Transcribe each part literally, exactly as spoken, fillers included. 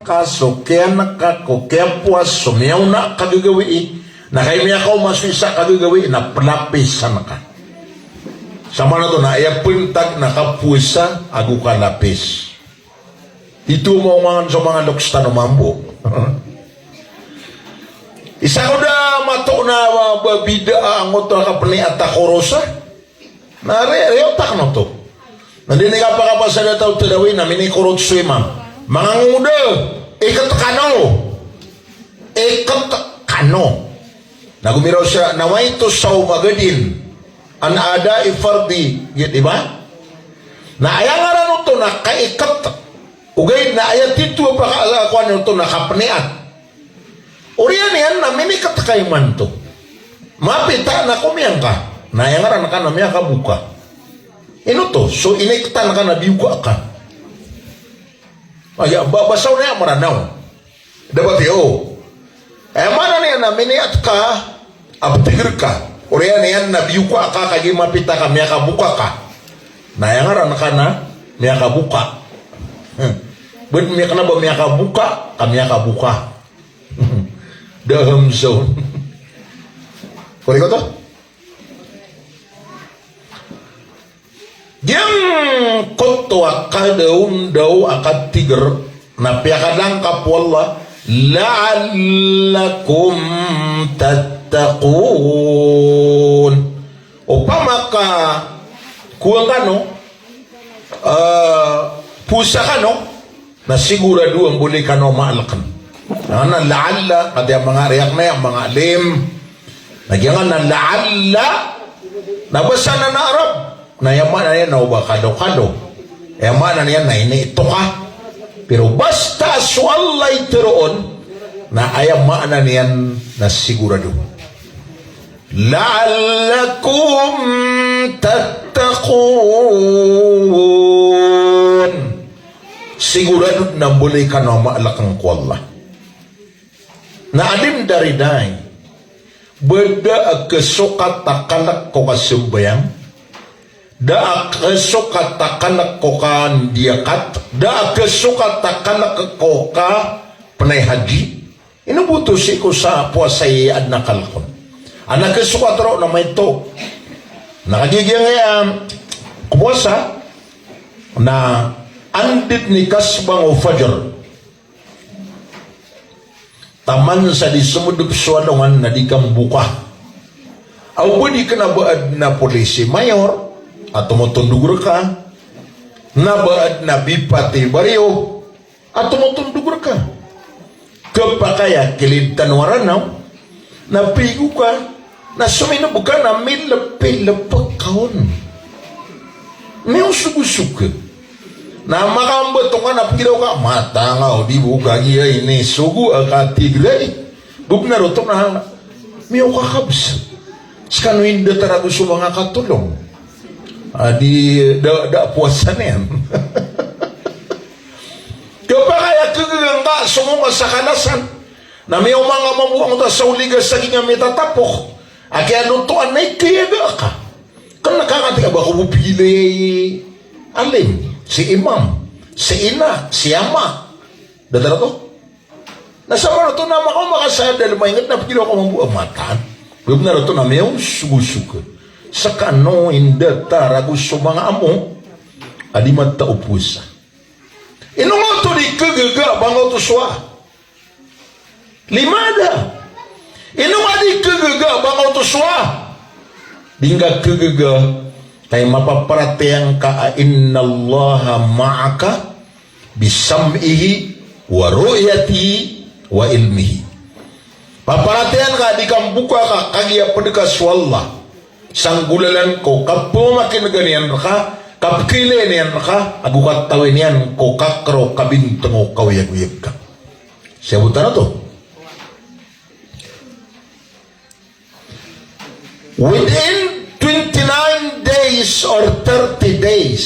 ka so kiyanka ko kiyapowas so miyaona a kagagawii, na kay miyakaoma so isa a kagagawii na plapisan ka. Sa maana oto na aya pantag na kapowasa ago kalapis. Ito mo man so manga loks tano mambo. Isa ko da mato na ba bida a angoto a kapniyat a korosa. Na re, re otak no to. Na di ni kapakapasad a taw tarawih na minikorot so imam. Manga ngoda, ikat kano. Ikat kano. Na gomiraw sa nawaitu sawma gadin an ada'i fardhi, di ba? Na aya ngaran oto na kaikat. Ogaid na aya tito a paka, kowan oto na kapniyat. Oriyan iyan na minikat ka imanto. Mapita na komiyang ka. Na aya ngaran ka na miyakaboka. Ino to, so iniktan ka na biyoka ka. Aya, ba, basaw na aya Mranaw. Dapat iyo. Aya maana niyan na miniyat ka, a ptigr ka. Oriyan iyan na biyoka ka, kagiya mapita ka, miyakaboka ka. Na aya ngaran ka na miyakaboka. Hmm. Bad miyak na ba miyakaboka, ka miyakaboka. Da hamzah. Korek oto? Giyangkoto a kadaondaw a katigr na piyakadangkap o Allah, "La'allakum tattaqun." Opama ka kowaan kano, eh, powasa kano, na sigurado a mbolay kano a maalkn. Na la'alla, katii a manga riyak na aya, manga alim. Na giyangkanan a la'alla, na basa anan a Arab. Na aya maana niyan na oba kado-kado. Aya maana niyan na initoka. Pero basta so Allah i tharoon, na aya maana niyan na sigurado. La'allakum tattaqun. Sigurado na mbolay kano a maalkn ko Allah. Na alim daridai, ba da a kasokat a kalk ko kasambayang, da a kasokat a kalk ko kandiyakat, da a kasokat a kalk ko kapnay haji. Ino bo oto sii ko sa powasa i adn a kalk on. Adn a kasokat roo na maito. Na kagiya giyangkaya ko powasa na anda dn i kasbang o fajr. Taman sa di somodop so alongan na di kamboka. Aw ba di kna ba adn a polisi mayor a tomotondog rka, na ba adn a bipati bariyo a tomotondog rka. Khapakay a kilid tano a Ranaw, na pigo ka, na somineb ka na milpilp ka on. Miyosogoso ka. Na makambato nga na pgiraw ka, matang a o di bo kagiya inisogo a katigr ai. Ba bnar oto na miyokakabs. Skano inda tarago so manga katolong. A di da, da powasa niyan. Khapakay a kagaga ngka so moma sa kalasan. Na miyaoma nga mambo angkoto a saoliga sa gii nga mitatapok a kiyalotoan na ikayaga ka. Kna ka nga tig a ba ko bo pgilay alim, si imam, si ina, si ama. Datar oto? Na sa maana oto na makaoma ka sa dalm a ingd na pgiraw ka mambo a mataan. Ba bnar oto na miyaosogoso ka. Skano inda tarago so manga amo a di matao powasa. Ino nga oto di kagaga ba nga oto so a Limada. Ino nga di kagaga ba nga oto so a? Di nga kagaga, tay mapaparatiyaya ngka a innallaha ma'aka bisam'ihi wa ru'yatihi wa ilmihi. Paparatiyayaan ka a di kamboka ka kagiya pd ka so Allah sa nggolalan ko kapamakin'gan iyan rka, kapkailay niyan rka, ago katawi niyan ko kakr o kabintng o kaoyagoyag ka. Siyabotan oto. Within twenty-nine days or thirty days,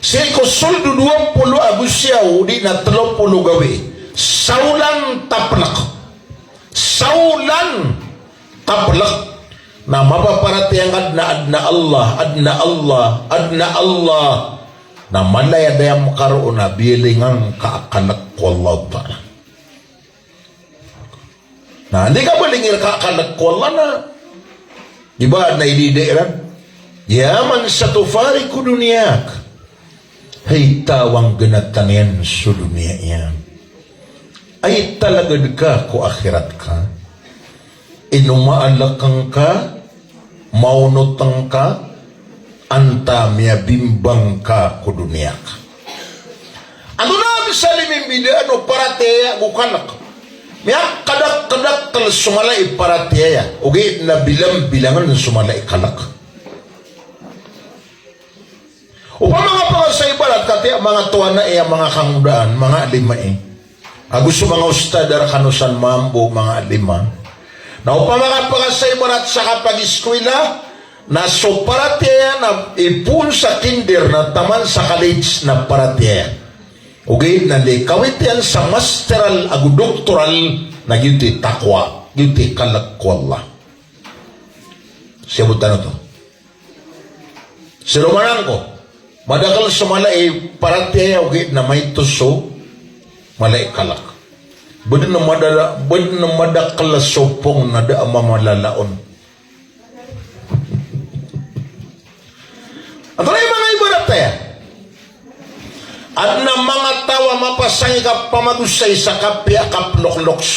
sii ko sold o dowa polo ago siyaw odi na tlo polo gawii, saolan taplk. Saolan taplk. Na mapaparatiyaya ngka dn a adn a Allah, adn a Allah, adn a Allah. Na mala i adayam ka roo na biyalingan ka a kalk ko Allahu Ta'ala. Na anda i kabalingi rka a kalk ko Allah na ibarat na idida iran. Ya man satufariqu dunyak. Hay taw a nggnatan iyan so doniya iyan. Ay talagad ka ko akhirat ka. Ino maalkn ka, maonotn ka, antaa miyabimbang ka ko doniya ka. Antonaa bs a limimbidaan o paratiyaya ago kalk? Miyakadakdakl so mala i paratiyaya, ogaid na bilambilangn so mala i kalk. Opama nga pangasa ibarat katiya manga toana i a manga kangodaan, manga alima i. Ago so manga ustad a rkano san mambo manga alima. Na opama nga pangasa ibarat sa kapagiskwila, na so paratiyaya na ipoon sa kinder na taman sa college na paratiyaya. Ogaid na di kawit iyan sa masteral ago doktoral na giyoto i taqwa, giyoto i kalk ko Allah. Siyabot tano oto. Sii romanan ko, madakl so mala i paratiyaya ogaid na maito so mala i kalk. Badn a madala, badn a madakl so pong na da a mamalalaon. Antonaa i manga ibarat aya? Adn a manga taw a mapasang i kapamagosay sa kapiya a kaplokloks.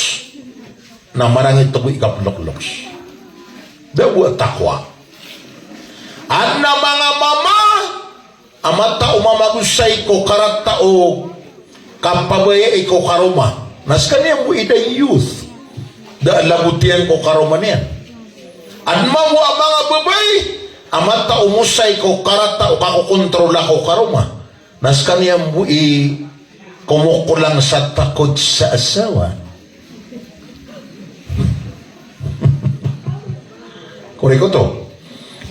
Na marangit oto i kaplokloks. Da bo a taqwa. Adn a manga mama a matao mamagosay ko karata o kapabayai ko karoma. Na skaniyan bo i da i youth. Da a labot iyan ko karoma niyan. Adn mambo a manga babay a matao mosay ko karata o kakokontrola ko karoma. Na skaniyan bo i komokolang sa takot sa asawa. Korek oto.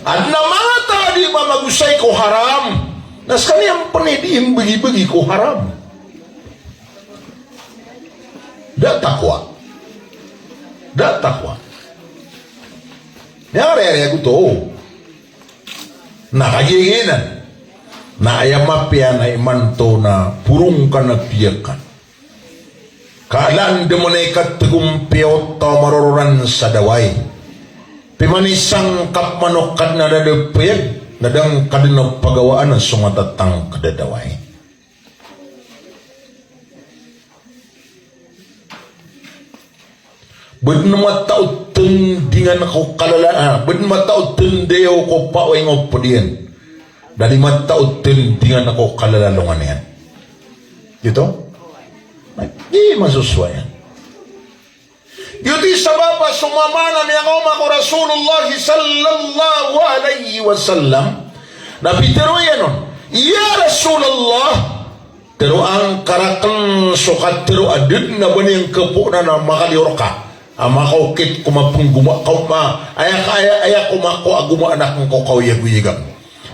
Adn a manga taw a di mamagosay ko haram. Na skaniyan pn i di imbgibgi ko haram. Da taqwa. Da taqwa. Miyariyari ago oto. Na kagiya giyanan, na aya mapiya na imanto na porong ka na piyakan. Ka ala ndmn i katgompiya o taw a marororan sa dawai. Pimanisangkap man o Kadnan a da dn payag, na da ngka dn a pagawaan so matatangkd a dawai. Badn matao tndingan ko kalala, ah, badn matao tndayaw ko pawaing o pd iyan. Da di matao tndingan ko kalala longan iyan. Giyoto? Di masosowa iyan. Giyoto i sabap a so mama na miyakaoma ko Rasulullah sallallahu alaihi wasallam. Na pitharo iyan on, "Ya Rasulullah, tharoa ngka rakn so katharo a da dn a ba niyan khapoon a makaliyo rka a makaokit ko mapnggoma ka, aya ka, aya, aya ko makowa a goma anak ngka ko kaoyagoyag."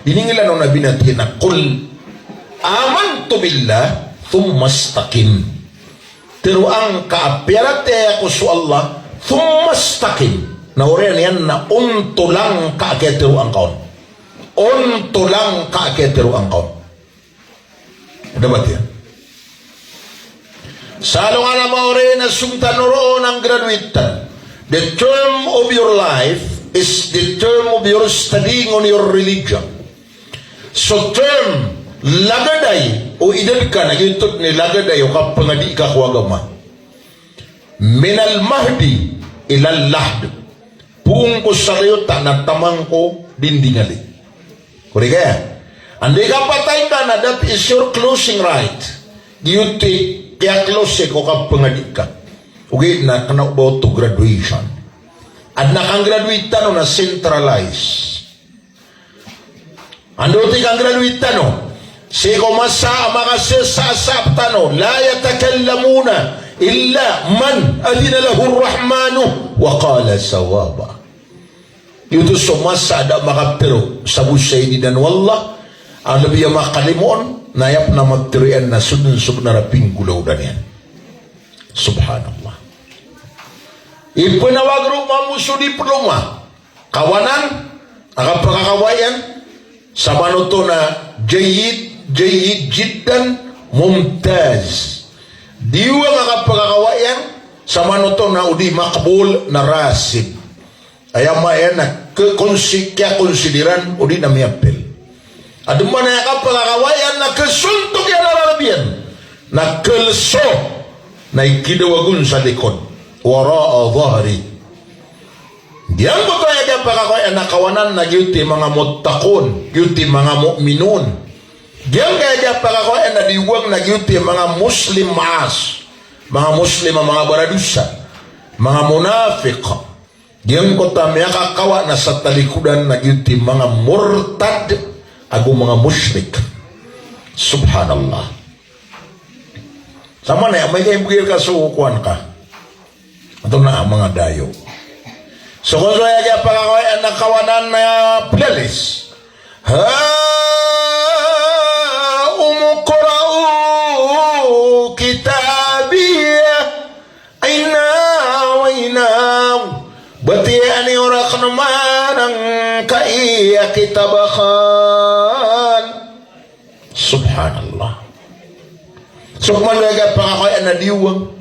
Iningila o Nabi na tig iyan a, "Qul amantu billah, thumma istaqim." Tharoa ngka a piyaratiyaya ko so Allah, thumma istaqim. Na oriyan iyan na ontola ngka a kiyatharoa ngka on. Ontola ngka a kiyatharoa ngka on. Dapat iyan. Sa alongan a maori na song tano roo na graduate tano. The term of your life is the term of your studying on your religion. So term, lagad ai o idad ka na giyoto dn i lagad ai o kapangadi ka ko agama. Minal mahdi ilal lahd. Poon ko sariyota na taman ko dindingali. Korek aya? Anda i kapatay ka na that is your closing right. Giyoto i kiya-close ko kapangadi ka. Ogaid na kna o ba oto graduation. Adn a kan-graduate tano na centralized. Anda oto i kan-graduate tano? Sii ko masa a makasasaap tano, la yatakallamuna illa man adhina lahur rahmanu wa qala sawaba. Giyoto so masa a da makatharo sa bo sa idinan o Allah a lbi a makalimoon, na aya pn a matharo iyan na so dn so bnar a pinggolawla niyan. Subhanallah. Ipnawag roo mambo so diploma. Kawanan a kapakakawa iyan, sa manoto na jayyid, Jayyid jiddan, mumtaz. Diwang a kapakakawa iyan, samanoto na o di maqbul na rasib. Aya maana na ke-, konsi-, kiyakonsideran o di na miyapil. Adn man aya kapakakawa iyan na kesontok iyan a rarb iyan. Na kelso. Na ikidawagon sa likod. Wara'a dhahri. Giyangkoto aya kapakakawa iyan na kawanan na giyoto i manga muttaqun. Giyoto i manga mu'minun. Giyangkaya kapakakawa iyan na diwang na giyoto i manga Muslim maas. Manga Muslim a manga baradosa. Manga munafiq. Giyangkoto a miyakakawa na sa talikodan na giyoto i manga murtad ago manga mushrik. Subhanallah. Samanaya, amay ka imbgay rka so kowan ka. Antonaa manga dayo. So kon so aya kapakakawa iyan na kawanan na playlist. Ha umqra'u kitabiyah. Aina wa aina. Batiya niyo rakn man angkaya kitab akn. Subhanallah. So koman aya kapakakawa iyan na diwang.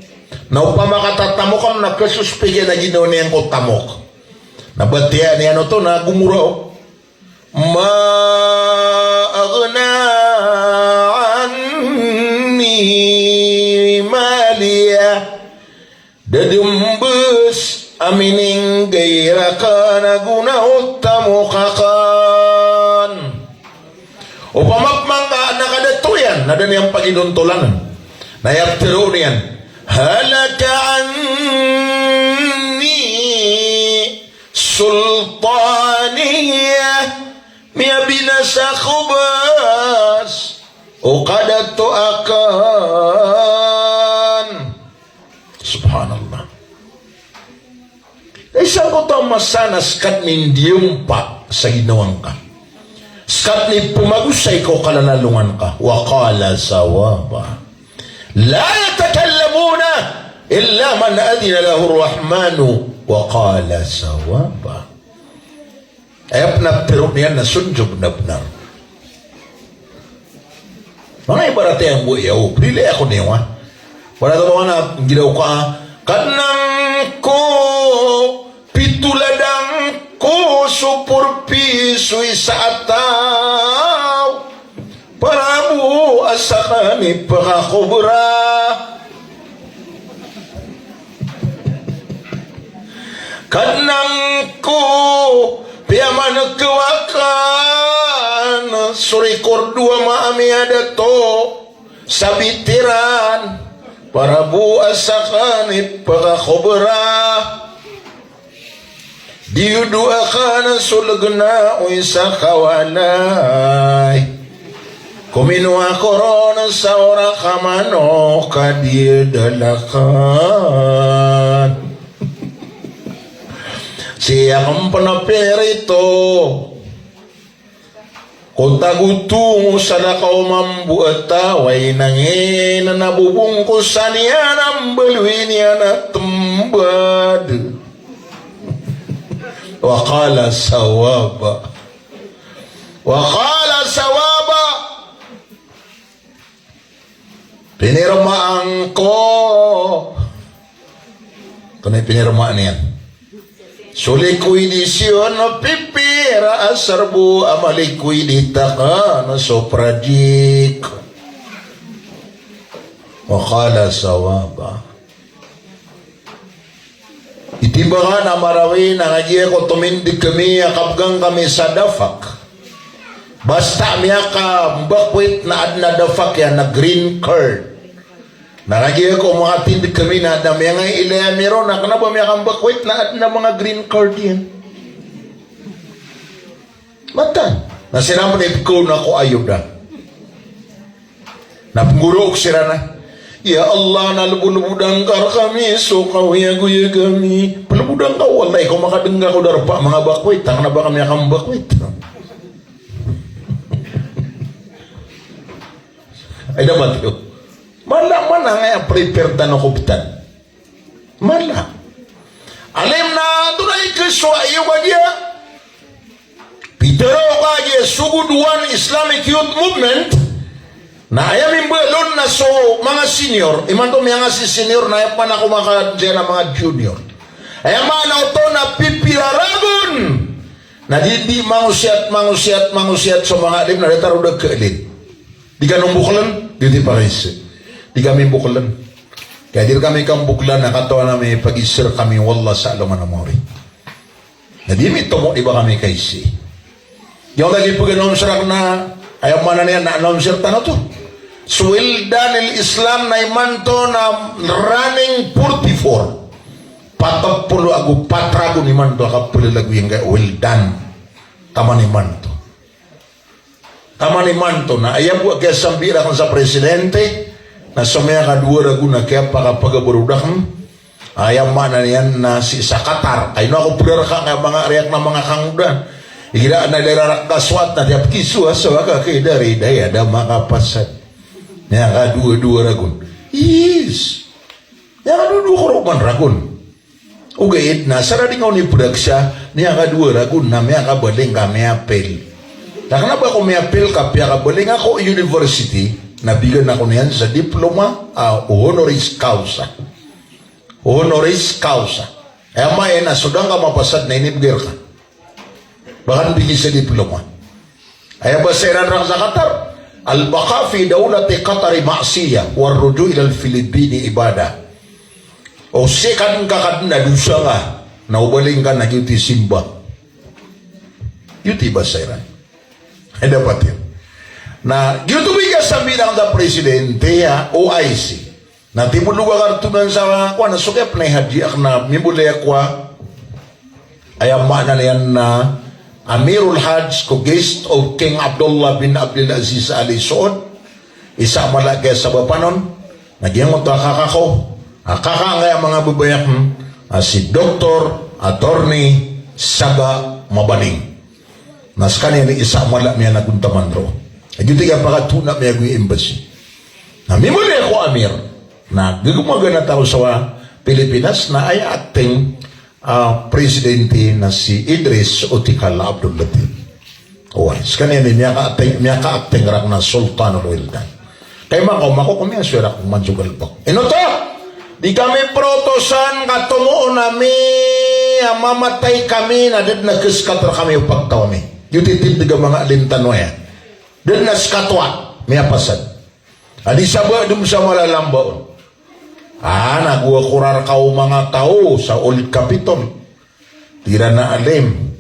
Na opama ka tatamok on na kesospek iyan a ginawa niyan ko tamok. Na batiya niyan oto na gomora o. Ma aghna anni maliyah. Da dn bs a mininggay rakn a gona o tamok akn. Opama pman ka na kadato iyan, na da niyan paginontolan. Na aya ptharoon iyan, halaka anni sultaniyah, miyabinasa ko bs o kadato akn. Subhanallah. Isa ko taw masa na sktn i ndiyompa sa ginawa ngka. Sktn i pmagosay ko kalalalongan ka. Wa qala sawaba. La yatakallamuna illa man adhina lahu ar-Rahmanu wa qala sawaba. Aya pn a ptharoon iyan na so ndiyompa na bnar. Manga ibarat iyan bo iyan, o, prilai ako niyo, a. Ibarat o manga giraw ka, a, Kadnan ko, pitoladang ko so porpiso i isa a taw. Para bo a sakn i pkhakobra. Kadnan ko, piyamankaw akn so record o ama a miyadato sa bitiran. Para bo a sakn i pkhakobra. Di odo akn so lgna o isa ka walay. Kominowa ko ron sa orak a manok a di dalakn. Sii akn pn a pirito. Ko tagoto mo sa lakaw mambo a taw a inangin na bobongkosan iyan a mbaloy niyan a tmbad. Wa qala sawaba. Wa qala sawaba. Pinirmaan ko. Antonaa i pinirmaan iyan? So likoy di siyon pipira a sarbo a malikoy di takn so pradik. Wa qala sawaba. Itimbang a Marawi na kagiya ko tomindg kami a kabgan kami sa dafak. Basta miyakambakawit na adn a dafak iyan na green card. Na kagiya ko makatindg kami na adn a miyangaiilay ami ron na kna ba miyakambakawit na adn a manga green card iyan. Matan. Na siran pn i pkhaona ko ayuda. Na pnggorook siran a, "Ya Allah, na lbodlbodan ka rkami so kaoyagoyag ami." Plbodn ka, wallahi, ko makadngka ko darpa a manga bakwit, a kna ba kami a kambakwit. Ay, dapat iyo. Mala, mala angkaya prepare tano ko btad. Mala. Alim na antonaa i khasowa iyo kagiya. Pitharo ka giya so Sogod One Islamic Youth Movement, Na aya mimbalon na so manga senior, imanto miyanga si senior na aya pman a komakadn saya na manga junior. Aya maana oto na pipira ragon. Na di, di mangosiyat, mangosiyat, mangosiyat so manga alim na datar o da kaalin. Di kano mbokln, di, di paris. Di kami mbokln. Kaya di rkami kamboklan na katawan ami pagisir kami o Allah sa alongan a maori. Na di mitomo di ba kami kaisi. Giyoto i pag-announce rakn na, aya maana niyan na announcer tano oto. So Wildan il Islam na imanto na running forty-four. Pat polo ago pat ragon imanto a kapalalagoyan ka Wildan. Taman imanto. Taman imanto na aya bo a kiyasambi rakn sa presidente, na so miyakadowa ragon a kiyapakapagabarod akn, aya maana niyan na sii sa Qatar. Ka ino ako praraka nga manga riyak na manga kangoda. Igira na dararak ka swat na tiyap kiso a so aka kay dari daya da makapasad. Miyakadowa-dowa ragon. Yes. Miyakadowa-dowa ko roman ragon. Ogaid na sa da di nga oni pdaksya, miyakadowa ragon na miyakabaling ka miyapil. Na kna ba ko miyapil ka piyakabaling ako university, na bigan ako niyan sa diploma, ah, honoris causa. Honoris causa. Aya maana na so da ngka mapasad na inibgay rka. Bahkan bigay sa diploma. Aya basa iran rakn sa Qatar, "Al-baqa fi dawlati Qatari ma'siyah, war ruju' ilal Filipini ibadah." O sii kadn ka kadn na dosa nga, na o baling ka na giyoto i simba. Giyoto i basa iran. Ay dapat iyan. Na giyoto bo i kasambi rakn sa presidente a O I C. Na timo loga kartonan sa kowan, na so kiyapnay hadji akn na mimbolay ako a, aya maana niyan na Amirul Hajj ko guest of King Abdullah bin Abdul Aziz Al Saud, isa a mala a kiyasabapan on, na giyangkoto a kaka ko, a kaka angkaya manga babay akn, a si Doktor Attorney Saga Mabaling. Na skaniyan i isa a mala a miyanagontaman roo. Giyoto i kiyapakatona miyagoy embassy. Na mimbolay ako a Amir. Na gagamaganata ko sa Pilipinas na aya ating, ah, presidente na si Idris Otikal Abdul Latif. Oway, skaniyan i miyakaateng, miyakaateng rakn a Sultanul Wildan. Kay mako, mako ko miyasoy rakn man so galbk. Ino oto? Di kami protosan ka tomo on ami a mamatay kami na da dn a khaskat rkami o pagtaw ami. Giyoto i tindg a manga alim tano aya. Da dn a skat o a miyapasad. A di sa ba dn sa mala a lamba on. A, nago a korar ka o manga taw sa Old Capitol. Tig iran a alim.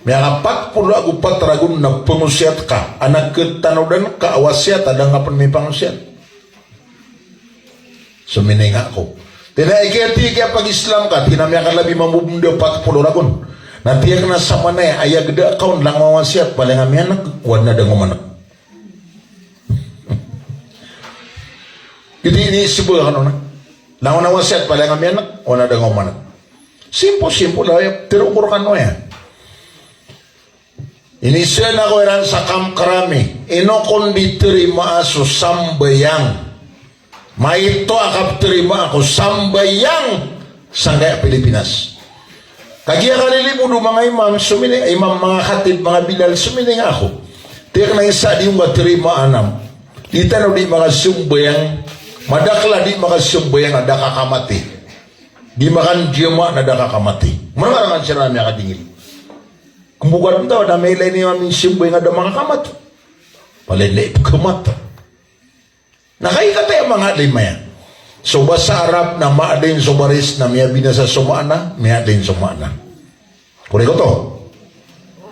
Miyakapat polo ago pat ragon na pangosiyat ka. A na katanodan ka a wasiyat a da ngka pn mipangosiyat. Somining ako. Tig iyan a aya kiyapag-Islam ka, tig iyan a miyakalabi mambo bo dn a pat polo ragon. Na tig iyan a samanaya, aya gda ka on langon a wasiyat, palaya nga miyaneg, o adn a da ngka maneg. Giyoto i inisba kano na. Langon a wasiyat, palaya nga miyaneg, o adn a da ngka maneg. Simple, simple, aya, tero ko rkano aya. Iniza ako iran sa Kamkrami, ino kon di tarimaa so sambayang. Maito a kaptarimaa ko sambayang sangkaya Pilipinas. Kagiya kalilimod o manga imam, somining, imam, manga khatib, manga bilal, somining ako. Tig iyan a isa di ngka tarimaa a nam. Di tano di makasambayang, madakl a di makasambayang a da ka kamati. Di makanjamaah na da ka kamati. Marangarangan siran a miyakadingil. Kmbokan taw a da mailay niyo a misimba i nga da makakamat. Palaya na ipkamat. Na kay kataya manga lima iyan. So basa Arab na maadn so baris na miyabinasa so maana, miyaadn so maana. Korek oto?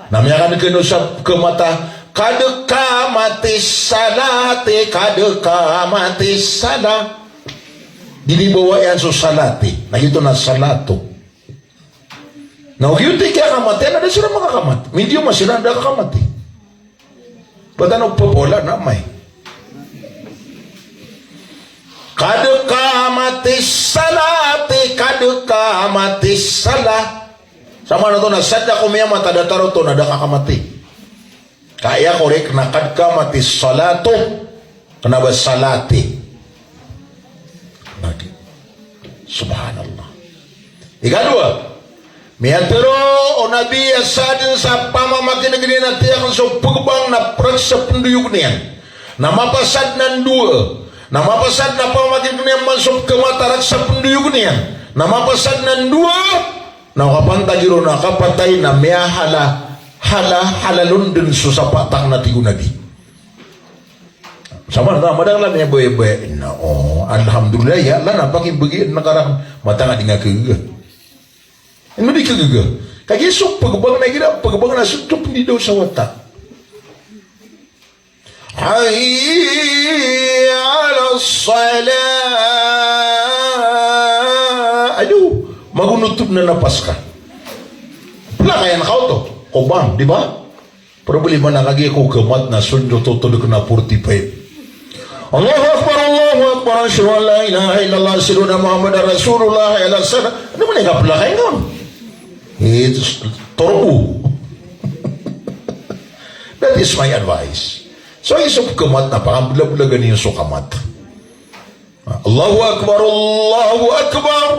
Na miyakadn kano sa kamata, kad qamatis salati, kad qamatis salah. Di niyo bawa iyan so salati. Na giyoto na salatu. Na ogaid i kiyakamati, na da siran makakamat. Mindiyo masiran da kakamati. Ba tano pphawala na amay. Kad qamatis salati, kad qamatis salah. Sa maana oto na sadn ko miyamata, datar oto na da kakamati. Ka aya korek na kad qamatis salatu, kna ba salati. Lagi. Subhanallah. Ikadowa, miyatharo o Nabi a sadn sa pamamakin'g iyan a tiyak so pgbang na prek sa pndoyog niyan. Na mapasad na ndoa. Na mapasad na pamakin'g iyan man so pkhamat a raksa pndoyog iyan. Na mapasad na ndoa. Na o kapantagi ron a kapatay na miyahala, hala, halalon dn so sapatak na tig o Nabi. Saman na madakl a miyabayabaya. Na o, alhamdulillah, ya Allah, na pakimbgi na karak matanga di nga khagaga. Ino di khagaga? Kagiya so pgbang na igira pgbang na so top di daw sa wata. Hayya alas salah. Ayo, magonotod na napas ka. Plakayan ka oto. Ko bang, di ba? Problema na kagiya ko khamat na so ndototod ka na forty-five. Allahu Akbar, Allahu Akbar, ashhadu an la ilaha illallah, ashhadu anna Muhammadan Rasulullah, hayya alas salah. Ano man ika plakayan ka? It's turbo. That is my advice. So, so pkhamat na pakamblablagan iyo so khamat. Allahu Akbar, Allahu Akbar.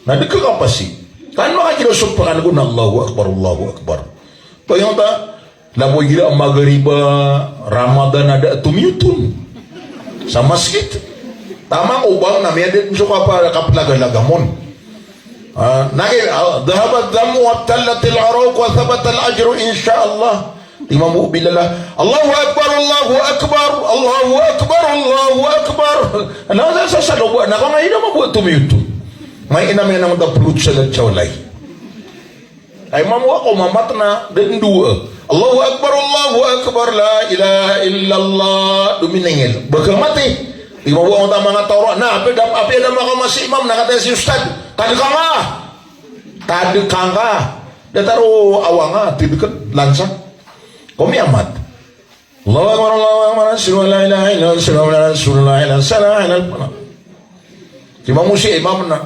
Na dn ka kapasi. Kan makakira so pkhamat ko na Allahu Akbar, Allahu Akbar. To iyo ta, labo igira Maghrib a Ramadan a da tomiyoton sa masgit. Taman o bang na miyadn so kapa-, kaplagalaga mon. Ah, na ki, ah, dhahabat dham'u wabtallatil aruq wa thabatal ajru insha Allah. Imam Bilal, Allahu Akbar, Allahu Akbar, Allahu Akbar, Allahu Akbar. Na sa, sa, sa, lobo, na ko nga ina mabo tomiyoton. May ina mi na mada pulot sa gatsa walay. Ay, imam wa ko mamat na, dn dowa. Allahu Akbar, Allahu Akbar, la ilaha illallah. Dominingil. Baka mati. Imam wa ko ta manga tawra. Na, apiya da, apiya da makamasi imam, na kataya si ustad. Tadka nga. Tadka nga. Datar o awang a, tibikn, lansa. Komiyamat. Allahu Akbar, Allahu Akbar, ashhadu an la ilaha illallah, ashhadu anna Rasulullah, hayya alas salah, hayya alal falah. Di mamosi imam na.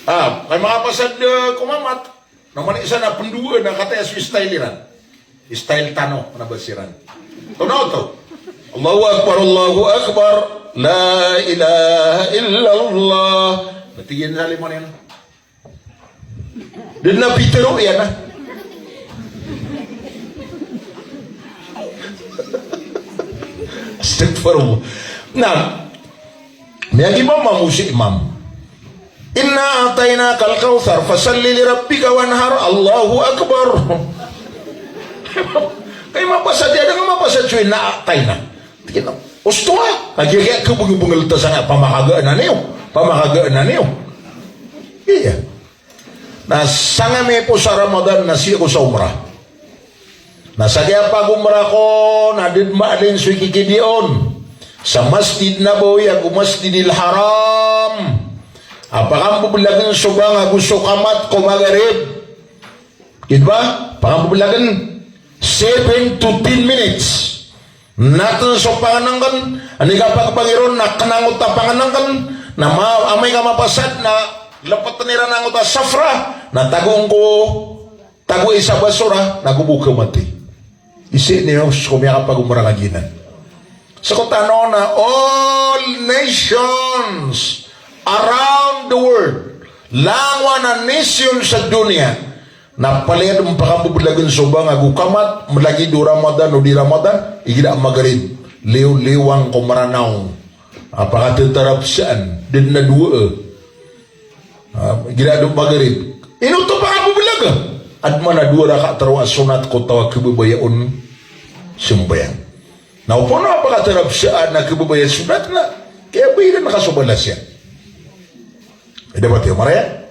Ah, kay makapasad, eh, komamat. Na mani isa na pndowa na kataya so style iran. Style tano, na ba siran. Tono to. Allahu Akbar, Allahu Akbar, la ilaha illallah. Batiyan sa lima niyan. Dn na pitero iyan a. Astagfirullah. Na, miyagi mambo si imam. Inna a'tainakal kawthar, fasalli li rabbika wanhar, Allahu Akbar. Kay mapasad iyan, mapasad so inna a'taina. Tig iyan a, osto a, kagiya khabngabngl ta sangkai a pamakagaan iyan, pamakagaan iyan. Iya. Na sangkai a miyaipos a Ramadan na sii ako sa Umrah. Na sa kiyapag-Umrah ko na da dn maalin so ikikidi on sa Masjid Nabawi ago Masjidil Haram. A pakambblagan so bang ago so kamat ko Maghrib. Di ba? Pakambblagan seven to ten minutes. Na tn so pangnngkn, anda i kapagpangni ron na kna angkoto a pangnngkn, na ma-, amay ka mapasad na lptn iran angkoto a safra, na tago ngko, tago i sa basora, na go bo khamati. Isii niyo so miyakapag-Umrah ka giyanan. Sktano na all nations around the world, langowan a nation sa doniya, na palaya dn pakambblagan so bang ago kamat, mlagid o Ramadan o di Ramadan, igira Maghrib, liyo-liyo angko Mranaw a pakatatarapsaan, da dn a dowa. Ah, igira do Maghrib. Ino oto pakambblaga? Adn man a dowa rakaat taro a sonat ko taw a khababaya on sambayang. Na opama na pakatatarapsaan a khababaya sonat na, kiyabaya dn ka so balas iyan. Ida ba tiyo maraya?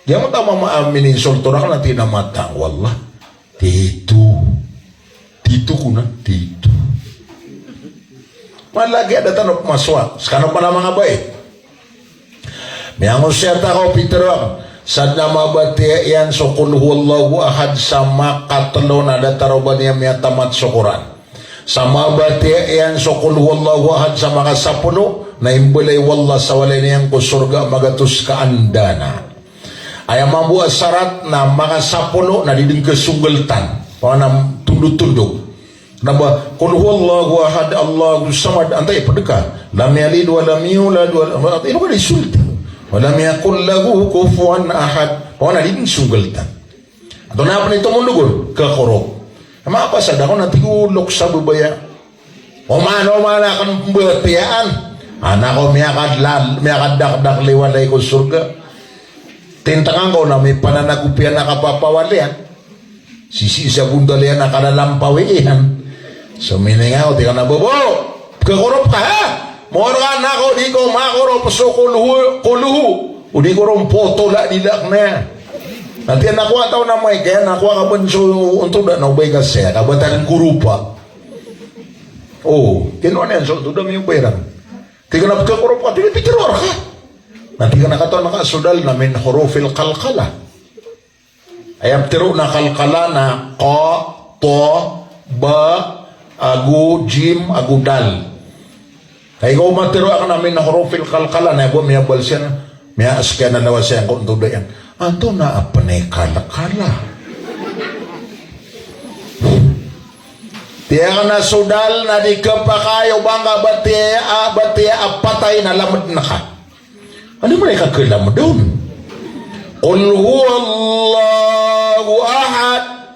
Giya mo ta mama amin insulto rakn a tig iyan a matang, wallah. Tito. Tito ko na, tito. Malagid a da tano pmasowa. Skano pn a manga bai. Miyangosiyat ako, Peter, sa dn a mabatiya iyan so Qul Huwallahu Ahad sa makatlo na datar o ba niyan miyatamat so Qur'an. Sa mabatiya iyan so Qul Huwallahu Ahad sa makasapolo, na imbalay o Allah sa walay niyan ko sorga a magatos ka andana. Aya mambo a sarat na makasapolo na di dn kasonggaltan. Pawana tondotondog. Na ba, Qul Huwallahu Ahad, Allahus Samad, antaa i pd ka? Lam yalid wa lam yulad wa lam, ino ka di sold? Wa lam yakun lahu kufuwan ahad. Pawana di dn songgaltan. Antonaa pn i tomondog on? Kakorog. Mapasad ako na tig o loks a babaya. Oman, oman aken mbatiyaan. Anak ko miyakadlal, miyakadakdak liwalay ko sorga. Tintangan ko na mipananagopiyan a kapapawaliyan. Sisii sa gondal iyan a kalalampawi iyan. So miningaw, tig iyan a, "Bobo, pkakorop ka, ha? Mawar ka na ko di ko makorop so kolho, kolho. O di ko ron potol a dilak na." Na tig iyan a, "Kowa taw na may kaya na kowa ka ben so ontoda na obay ka saya, ka batal koropa." O, kinowa niyan so ontoda miyobay iran. Tig iyan a, "Pkakorop ka, tig iyan, pitero ka." Na tig iyan a, "Katawan ka so dal na min hurufil qalqalah." Aya pitharo na qalqalah na qa, ta, ba, ago jim, ago dal. Ay ko matharo aken a min hurufil qalqalah na bo miyabaloy siyan, miyasekan a lawas iyan ko ontoda iyan. Antonaa pen i qalqalah? Tig iyan a so dal na di kapakay o ba nga batiya, batiya a patay na lamed na ka. Anda man i kakelamed on? Qul huwallahu ahad.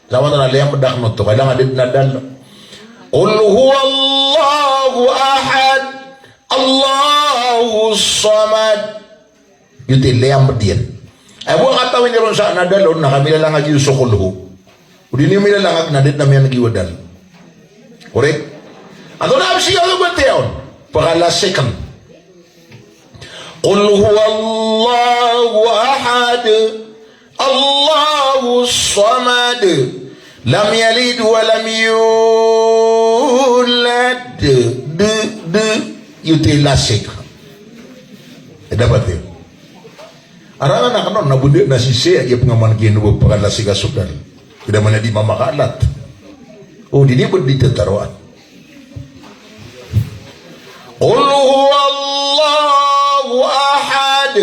Samanto na liyamed aken oto, kailangan di na dal. Qul huwallahu ahad, Allahus samad. Giyoto i liyamed iyan. Ay bo a katawi niyo ron sa na dal on, na kamilalangag iyo so qul hu. O di niyo milalangag na di na miyaneg iyo a dal. Korek? Antonaa bes i gawii o batiya on? Pakalasik aken. Qul huwallahu ahad, Allahus samad, lam yalid wa lam yulad. D, d, giyoto i lasik. Dapat iyo. Arangan aken on na bo di na sisii a giya pengaman giya no bo pakalasik a so dal. Ida man a di mamakaalat. O, di di bo di tetaroan. Qul huwallahu ahad,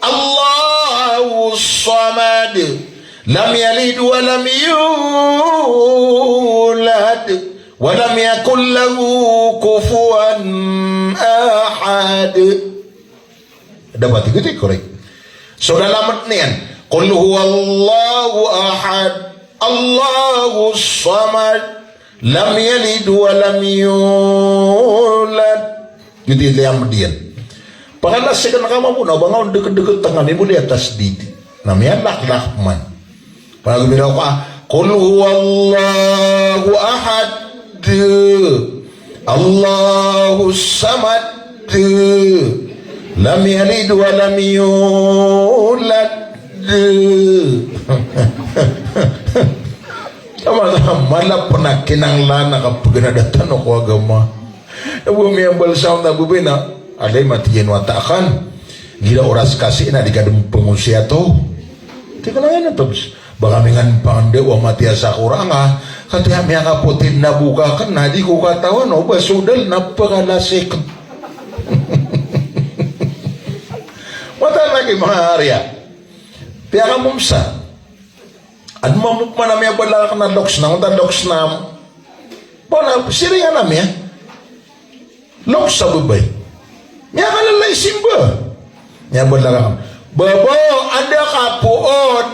Allahus samad, lam yalid wa lam yulad, wa lam yakul lahu kufuwan ahad. Dapat, giyoto i korek. So dalamet niyan, qul huwallahu ahad, Allahus samad, lam yalid wa lam yulad. Giyoto i liyamed iyan. Pakalasik aken ka mambo na o ba nga on dekedeked tangan i bo liya tasdid. Na miyalaklak man. Pagomiraw ka, qul huwallahu ahad, Allahus samad, lam yalid wa lam yulad. Sama-sama la pen a kinanglan a kapeganada tano ko agama. Abo miyabalsam na bebay na, alay matiyen wata akan. Gira oras kasi na di ka dempeng o siyato. Tig ka na yan, tabes. Ba kami ngan pangende o matiya sa korang a, katiya miyakapotid na boka ken na di ko katawan o ba so dal na pekalasik. Wata lagi manga ariya. Piyaka momsa. Ad mambo pman a miyabalak na loks na, onta loks na. Ba na, siringan ami, a. Loks a bebay. Miyakalala i simba. Miyabalak a, "Babo, anda ka poon?"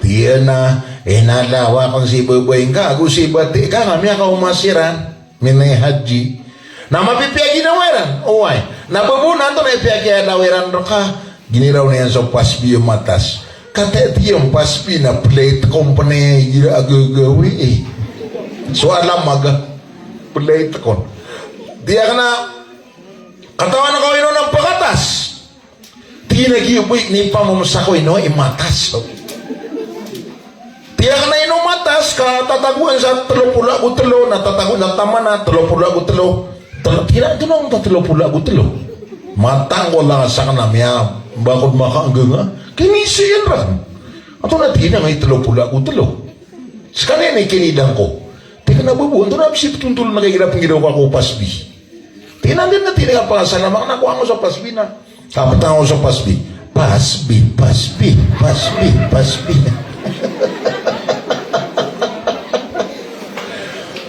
Tiyan a, inalaw aken si bebay ngka, ago si bati ka, nga miyakaoma siran. Minay haji. Na mapipiya ginawa iran? Oway. Na babo, na antonaa i piyakiyalaw iran reka? Giniraw niyan so pasbi o matas. Kati tiyan pasbi na plate company, gira a gagawii. So alam a ga plate kon. Tig iyan a, katawan ko ino na pakatas. Tig iyan a giya bo i nipamomsa ko ino i matas. Tig iyan a ino matas ka tatagoan sa telo polo ago telo, na tatagoan sa taman a telo polo ago telo. Telo, tig iyan a ino na telo polo ago telo. Matangkol a sakn a miyabakod makaenggenga. Kinisiin ran. Antonaa, tig iyan a telo polo ago telo. Sekaniyan i kinidang ko. Tig iyan a babo, antonaa bes i petontolon a kagira penggiraw ka ko pasbi. Tig iyan a, anda na, tig iyan a, pakasalam aken a kowa ngka so pasbi na. Kapetang ko so pasbi. Pasbi, pasbi, pasbi, pasbi.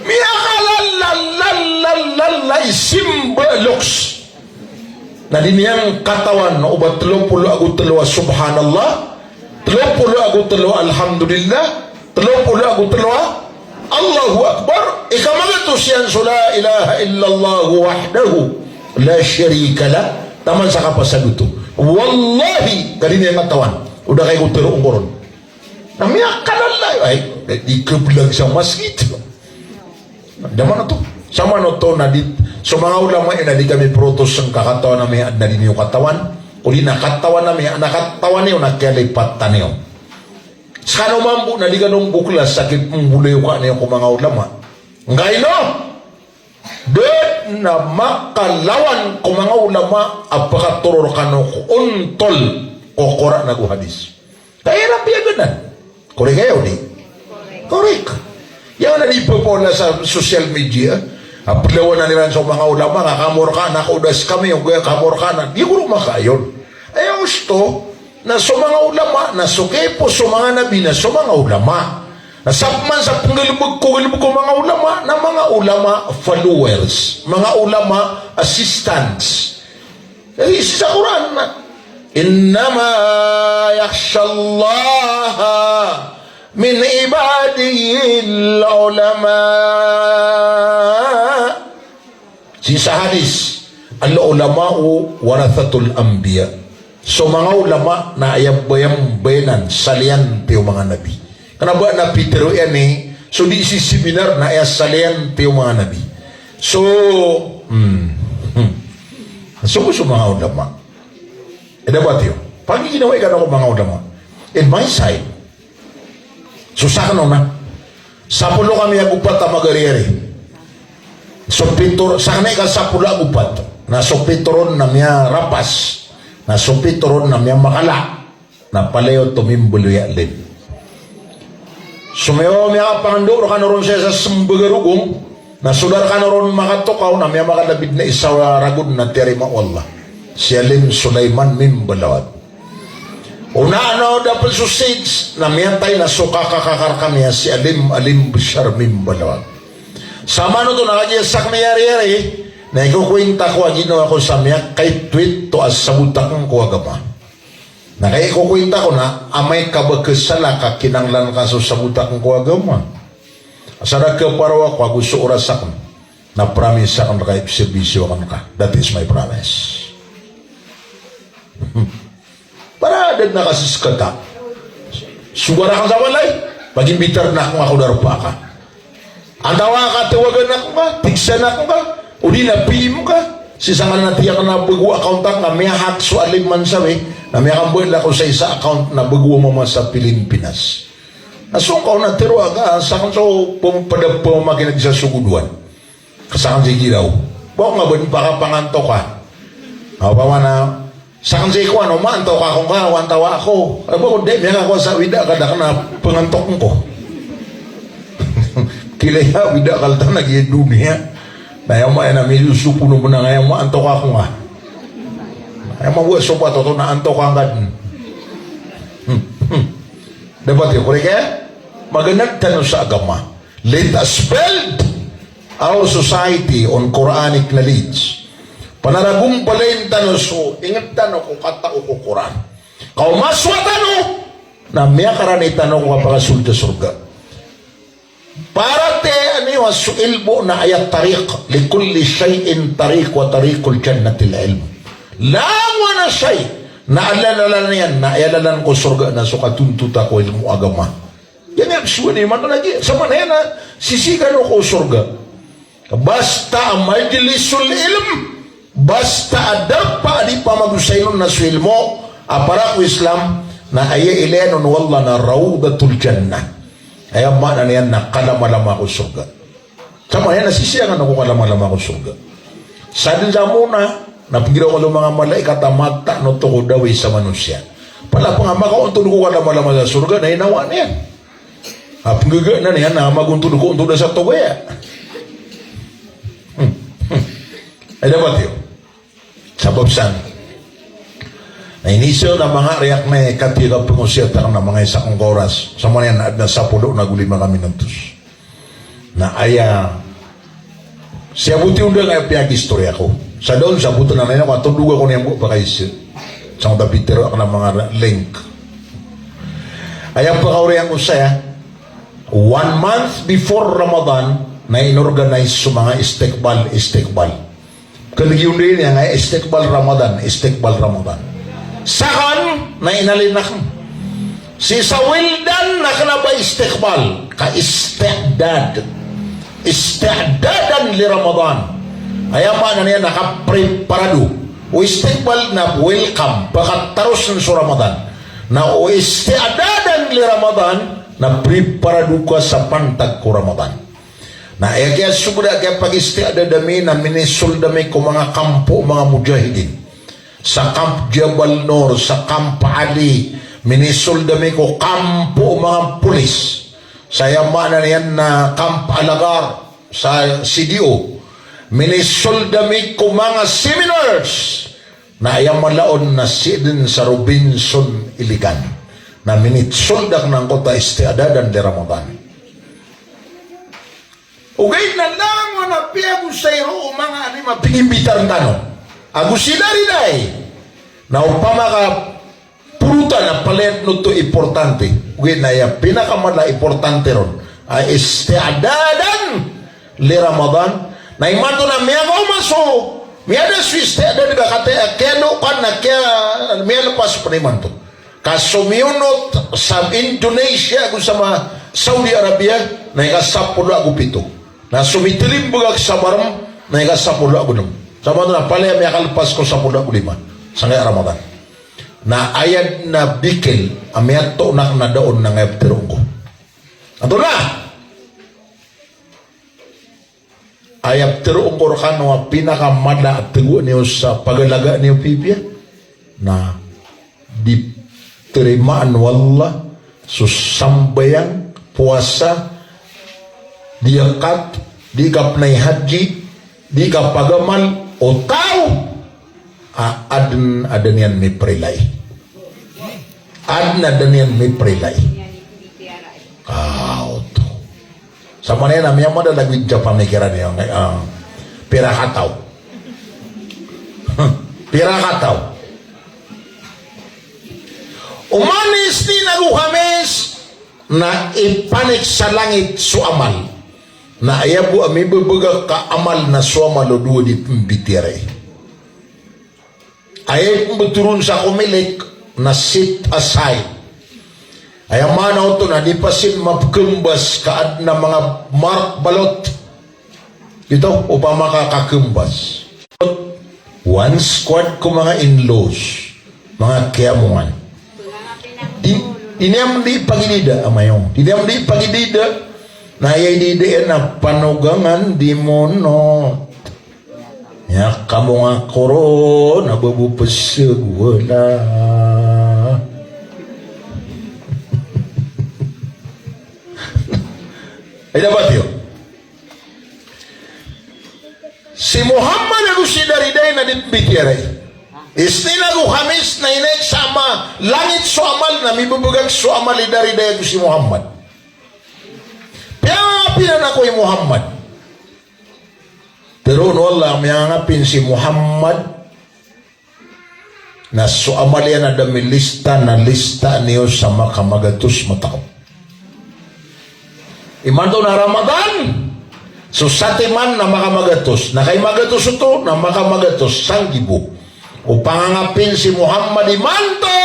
Miyakalala, lala, lala i simba loks. Na di niyan katawan o ba telo polo ago telo a subhanallah, telo polo ago telo a alhamdulillah, telo polo ago telo a Allahu Akbar, ika magatos iyan so la ilaha illallah wahdahu la sharika lah, taman sa kapasad oto. Wallahi, ka di niyan katawan. O da kay ko tero ongkoron. Na miyakalala, ay, di kebelag sa masgit. Da man oto. Sa man oto na di, so manga ulama iyan na di kami protos sangka katawan ami a di niyo katawan. O di na katawan ami, na katawan iyo na kiyalipatan iyo. Skano mambo na di kano mboklas sa kipembolayoka niyo ko manga ulama. Ngkaino? Da dn a makalawan ko manga ulama a pakatoror kano ko ontol ko Qur'an ago hadis. Kaya na piyaganan. Korek aya o di? Korek. Aya na di pepola sa social media a pelawanan iran so manga ulama, ka kamorkaan ako da skami, o kaya kamorkaan. Di ko ron makayon. Aya osto, na so manga ulama, na so kaipo so manga nabi, na so manga ulama. Na sa pman sa penggalebek ko galebek o manga ulama, na manga ulama followers, manga ulama assistants. Kasi sa Qur'an na, "Innama yakhshallaha min ibadihil ulama." Sii sa hadis, "Al-ulama'u warathatul anbiya." So manga ulama na aya bayambayanan sa liyanti o manga nabi. Kena ba na pitero iyan i, so di sii seminar na aya sa liyanti o manga nabi. So, hmm, hmm. So, so manga ulama. Eda ba tiyo? Pagiginawai kano ko manga ulama. In my side, so sakn on na sapolo kami ago pat a magariyari. So pito, sakn i ka sapolo ago pat. Na so pito ron na miyarapas. Na so pito ron na miyamakala. Na palaya oto mimbaloy a alim. So miyaw, miyakapangando rkano ron sa isa sembag a rogong. Na so da rkano ron makatokaw na miyamakalabid na isa a ragon na tiyarima o Allah. Si Alim Sulaiman Mimbalawag. Onaan o da pn so siege na miyatay na so kakakakar kami a si Alim, Alim Bashar Mimbalawag. Sa manoto na kagiya sakn i yariyari, na ikokointa ko a ginawa ko sa miyakaitwit to a sabot akn ko agama. Na kaikokointa ko na amay ka ba kesala ka kinanglan ka so sabot akn ko agama. Sa da keparo ako ago so oras akn. Na promise akn rka i pserbisyo akn ka. That is my promise. Para da dn a kaseskata. Sogar akn sa walay. Pagimbitar na akn ako darpa ka. Antawaa ka tawagan akn ka, tigsan akn ka, odi na P M ka. Sii sa ngaran a tiyak na bago account akn ka, miyahack so Alim Mansawi, na miyakambal ako sa isa account na bago a mama sa Pilimpinas. Na song ka on na tero a ka, sakn so pem-, pada pemamakineg sa sogodoan. Ka sakn si Giraw. Ba ko nga ba di pakapangantok ka. Opama na, sakn si ko ano, maantok ako nga, o antawaa ko. Aba ko di, miyakakowa sa wida ka da kena pengantok ko. Kilaya wida ka ltan a giya doniya. Na aya ma, aya na misosopo no mena nga aya maantok ako nga. Aya ma, wa sopa toto na antok angka dn. Hmm, hmm. Dapat iyo, korek aya? Maganad tano sa agama. Let us build our society on Quranic knowledge. Panaragompalayin tano so inged tano ko katao ko Quran. Ka o masowa tano na miyakarani tano ko kapakasold sa sorga. Paratiyayaan iyo a so ilmo na aya tariq, likulli shay'in tariq wa tariqul jannati al-ilm. Langowan a shay na alalalan iyan na aya lalan ko sorga na so katontot ko ilmo agama. Giyanan i psowa niyo man lagi. Samanaya na sisii kano ko sorga. Basta a majlisul ilm, basta a darpa a di pamagosay on na so ilmo a para ko Islam, na aya ilaya on o Allah na rawdatul jannah. Aya maana niyan na kalamalama ko sorga. Samanaya na sisii kano ko kalamalama ko sorga. Sa dn sa mona na pnggiraw ko so manga malaikat a mataan oto ko daway sa manosiya. Pala pn a makaontod ko kalamalama sa sorga na inawaan iyan. A pnggaga nan iyan na magontod ko ontod sa tobaya. Hmm. Hmm. Ay, dapat iyo. Sabap san. Na iniso na manga riyak na katiya ka pengosiyat akn na manga isa kong kaoras. Samanaya na adn a sapolo na goli manga minutos. Na aya, siyaboti on da nga piyagistoriya ko. Sa daon, saboten anan iyan ko a tondog ako niyan bo pakaisa. Sa ko ta pitero akn a manga link. Aya pakaoriyan ko saya, One month before Ramadan, na inorganize so manga istiqbal, istiqbal. Kalgiyon dn iyan a istiqbal Ramadan, istiqbal Ramadan. Sakn na inalin akn. Sii sa Wildan na kna ba istiqbal, ka isti'dad. Isti'dadan li Ramadan. Aya maana niyan na kapreparado. O istiqbal na welcome, pakatarosn so Ramadan. Na o isti'dadan li Ramadan, na preparado ka sa pantag ko Ramadan. Na aya kiyasogoda, kiyapagisti'dad ami na minisold ami ko manga kampo o manga mujahidin. Sa Camp Jabal Nur, sa Camp Ali, minisold ami ko kampo o manga polis. Sa aya maana niyan na Camp Alagar, sa C D O. Minisold ami ko manga seminars. Na aya mala on na sii dn sa Robinson Iligan. Na minisold akn angkoto a isti'dadan li Ramadan. Ogaid na langon a piyagosay roo o manga alim a pingimbitar tano ago si Daridai. Na opama ka porotan a palaya dn oto importante. Ogaid na aya pinakamala a importante ron a isti'dadan li Ramadan. Na imanto na miyakaoma so, miyada so isti'dad ka kataya a kiyado ka na kiya, miyalpas pn imanto. Ka somiyonot sa Indonesia ago sa ma-, Saudi Arabia, na ika sapolo ago pito. Na somitilimbag sa Barm, na ika sapolo ago nem. Sa mato na palaya miyakalpas ko sapolo ago lima. Sangkaya Ramadan. Na aya dn a bikil a miyatoon akn a da on na ngaya pteroon ko. Antonaa? Aya pteroon ko rkano a pinakamala a tego niyo sa pagalaga niyo pipiya na di tarimaan o Allah so sambayang, powasa, di zakat, di kapnay haji, di kapagamal o taw a adn a da niyan miprilai. Adn a da niyan miprilai. Ah, oto. Sa manaya na miyamada lagid sa pamikiran iyan, ah, pira kataw. Pira kataw. Oman i Isnin ago Hamis na ipanik sa langit so amal. Na aya bo a mibebegak a amal na so amal o dowa di pembitiyarai. Aya ipembetoron sa komilik na set aside. Aya maana oto na di pasin mapekembas ka adn a manga mark ballot. Ito, opama ka kakembas. One squad ko manga in-laws, manga kiyamongan. Di, di niyan di pagidida, amay o. Di niyan di pagidida. Na aya idida iyan na panogangan di monot. Aya kamonga ko ron a ba bo peseg wala. Ay, dapat iyo. Si Muhammad ago si Daridai na di pembitiyarai. Isnin ago Hamis na inaik sa ama-, langit so amal na mibebegak so amal i Daridai ago si Muhammad. Piyangapinan ako i Muhammad. Teroon o Allah a miyangapin si Muhammad na so amal iyan a da milista na lista niyo sa makamagatos matakap. Imanto na Ramadan, so satiman na makamagatos. Na kay magatos oto na makamagatos, sanggibo. O pangangapin si Muhammad imanto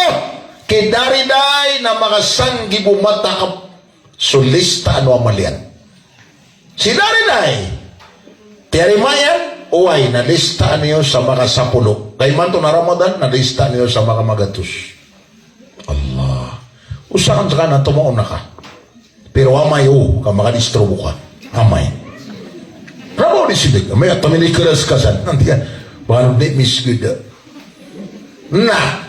ki Daridai na makasanggibo matakap so lista o amal iyan. Si Daridai, tiyarima iyan, oway, na lista niyo sa makasapolo. Kay imanto na Ramadan, na lista niyo sa makamagatos. Allah. Osaken seka na tomaona ka. Pero amay o, ka makadisturbo ka. Amay. Rabo di sidik. Amay a tamini keras ka san. Nanti ka. Baka di misgida. Na.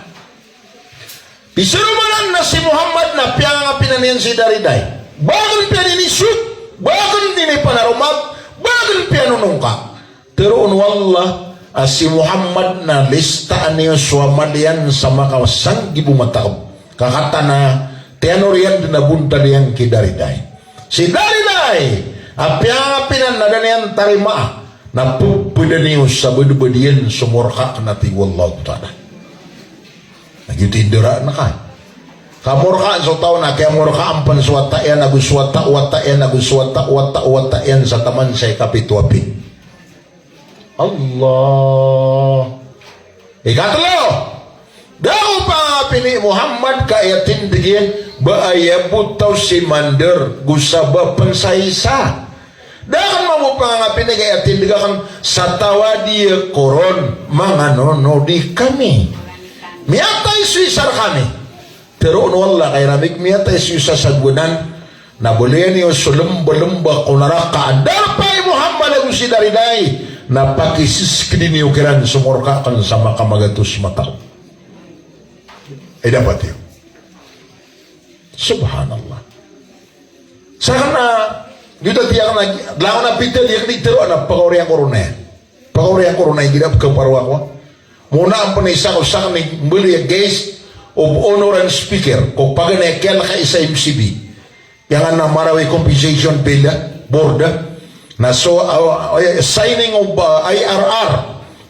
Pisoromanan na si Muhammad na piyangapinan iyan si Daridai. Ba aken piyaniniso, ba aken dinipanaromag, ba aken piyanonongka. Teroon o Allah a si Muhammad na lista niyo so amal iyan sa makasanggibo matakap. Ka kataan a tiyanor iyan den a bontal iyan ki Daridai. Si Daridai a piyangapinan na da niyan tarimaa na pepeda niyo sa bedebed iyan so morka na tig o Allahu Ta'ala. Na giyoto i ndaraan ka. Kamorkaan so taw na kiyamorkaan pn so wata iyan ago so wata o wata iyan ago so wata o wata o wata iyan sa taman sa ikapito a pn. Allah. Ikatlo, da ko pangapini Muhammad ka aya tindg iyan ba aya bo taw si Mandar go sabap pn sa isa. Da akn mambo pangapini ka aya tindg akn sa taw a di koron manganonodi kami. Miyatay so isa rkami. Tharoon o Allah ka iran mik miyatay so isa sa gowanan, na baloya niyo so lmbalmba ko naraka a darpa i Muhammad ago si Daridai, na pakisiskdi niyo kiran so morka akn sa makamagatos mataw. Ay dapat iyo. Subhanallah. Sakn na, giyoto a tiyak na, langon a pita di akn di tharoa na pakaoriyan ko ron aya. Pakaoriyan ko ron aya, igira pkaparoa ko. Mona ampn isa ko sakn i mbaloy a guest of honor and speaker ko paganay a kiyalka isa M C B. Iyangan na Marawi Compensation Bill, board. Na so, ah, ah, signing of, ah, I R R.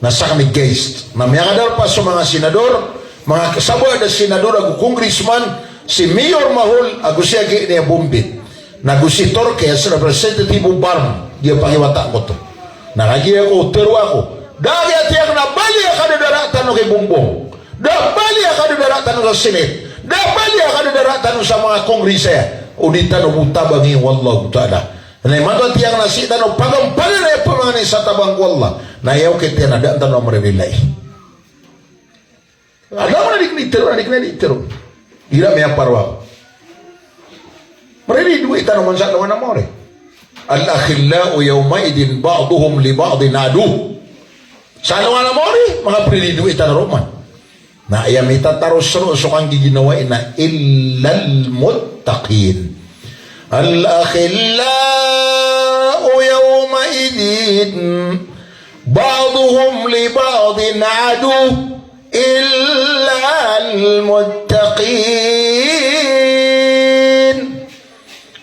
Na sakn i guest. Na miyakadarpa so manga senador, manga sabad a senador ago congressman, si Mayor Mahol, ago si Agi niya Bombit. Na go si Torques, representative o Barm, giya pakiwata ko to. Na kagiya ko, tharoa ko. Da giya tiyak na bali a kadadara tano ki Bongbong. Da bali a kadadara tano sa Senate. Da bali a kadadara tano sa manga Congress aya. O di tano bo tabangi o Allahu Ta'ala. Na imanto a tiyak na sii tano pagampangan aya pamangani sa tabang ko Allah. Na aya okit iyan na da tano a mririlai. Adn a di kn di tharoon, a di kn di tharoon. Igira miyaparoa. Mriridoay tano man sa alongan a maori. Al-akhillau yawma'idhin ba'duhum li ba'dhin adu. Sa alongan a maori, manga priridoay tano roo man. Na aya mitataros roo so kanggiginawai na illal muttaqin. Al-akhillau yawma'idhin ba'duhum li ba'dhin adu. Illal muttaqin.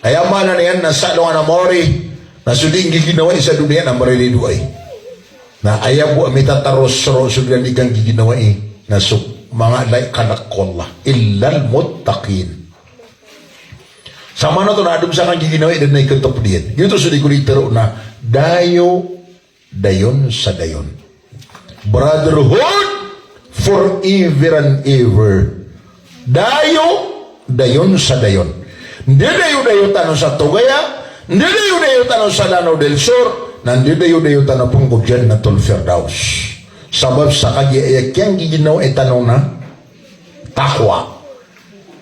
Aya maana niyan na sa alongan a maori, na so di nggiginawai sa doniya na mariridoay. Na aya bo a mitataros roo so doniya di kanggiginawai, na so manga lay kalk ko Allah. Illal muttaqin. Samanoto na adn sa kanggiginawai dn na ikatop diyan. Giyoto so di ko di tharoon na dayo dayon sa dayon. Brotherhood forever and ever. Dayo dayon sa dayon. Ndadayodayo tano sa Tugaya, ndadayodayo tano sa Lanao del Sur, na ndadayodayo tano pn ko Jannatul Firdaus. Sabap sa kagiya aya kiyanggiginawai tano na taqwa.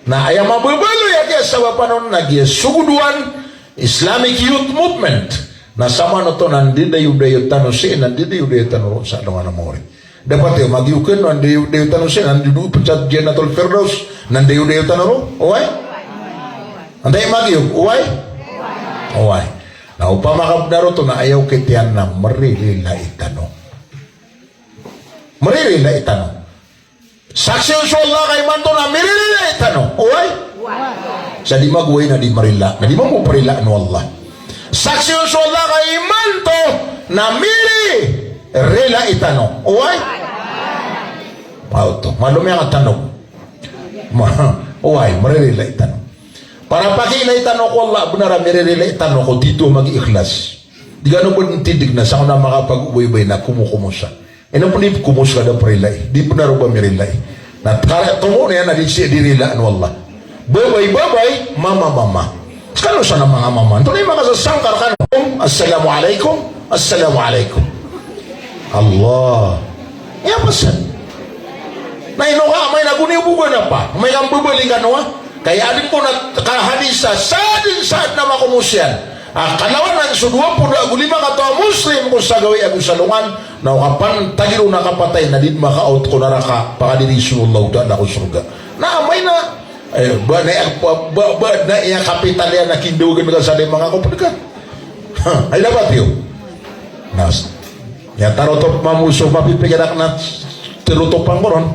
Na aya mababaloy a kiyasabapan on na giya sogodoan, Islamic Youth Movement. Na samanoto na ndadayodayo tano sii, na ndadayodayo tano roo sa alongan a maori. Dapat iyo magiyok kn, na ndadayodayo tano sii, na ndadayodayo pn sa Jannatul Firdaus, na ndadayodayo tano roo. Oway? Antaa i magiyok, oway? Oway. Na opama ka bnar oto na aya okit iyan na mririlai tano. Mririlai tano. Saksion so Allah ka imanto na miririlai tano. Oway? Sa di mag-oway na di marila. Na di mambo parilaan o Allah. Saksion so Allah ka imanto na miririlai tano. Oway? Paoto. Malo miyakatanog. Ma-, oway, miririlai tano. Para pakiilai tano ko Allah, bnar a miririlai tano ko tito mag-iikhlas. Di kano bo dn tindig na sa kano makapag-obaybay na komokomosa. Ino pn di komosa ka da prilai. Di pn a roo ba mirilai. Na tkara tomo niyan na di sii di rilaan o Allah. Babay, babay, mama, mama. Skano sa na manga mama. Antonaa i makasasangkar kano. Assalamu alaikum. Assalamu alaikum. Allah. Iya pn san. Na ino ka amay na goni o bogan a pa. Amay ka mbabali kano a. Kay adn ko na kahadis a sadn sa adn a makomos iyan. A kalawanan so dowa polo ago lima kataw a Muslim ko sa gawii ago sa alongan, na o kapantagi ron a kapatay na di dn makaawt ko naraka, pakadirisi o Allahu Ta'ala ko sorga. Na amay na, eh, ba na iya, ba, ba, ba na iya kapital iyan a kindawagan ka sa lima nga ko pn ka. Ha, ay dapat iyo. Nas. Iya tarotop mambo so mapipikir akn a tarotopan ko ron.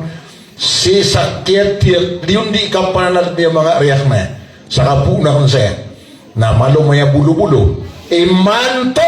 Sii sa kiyatiyak, di on di kapananad niya manga riyak na. Sa kapoon akn saya. Na malo maya bolobolo. Imanto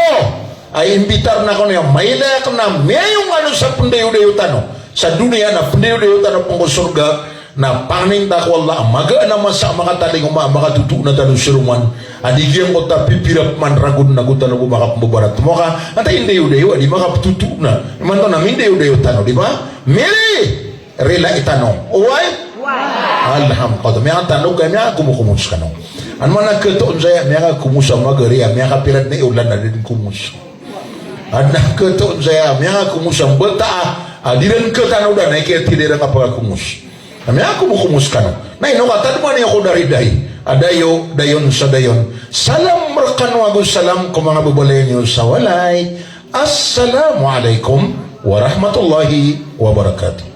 a imbitar na kano iya, mailay akn a miyayoman o sa pndayodayo tano sa doniya na pndayodayo tano pn ko sorga, Na pangnin ta ko Allah a magaan a masa a makatalingoma a makatotoona tano si roman a di giyangkoto a pipira pman ragon ago tano bo makapmbabarat. Maka, antaa i ndayodayo a di makaptotoona. Imanto na mindayodayo tano, di ba? Miri! Rilai tano. Oway? Oway. Alhamdulillah. Miyakatano ka, miyakakomokomos kano. An mana ketoon saya, miyakakomos a magari a, miyakapira dn i olan a di dn komos. Adn a ketoon saya, miyakakomos a mbata a, a di dn ketanodan a ikiyatida iran kapakakomos. Na miyakakomokomos kano. Na ino ka tadman iyo ko daridai a dayo, dayon sa dayon. Salam rkano ago salam ko manga babalayan iyo sa walay. Assalamu alaikum warahmatullahi wabarakatuh.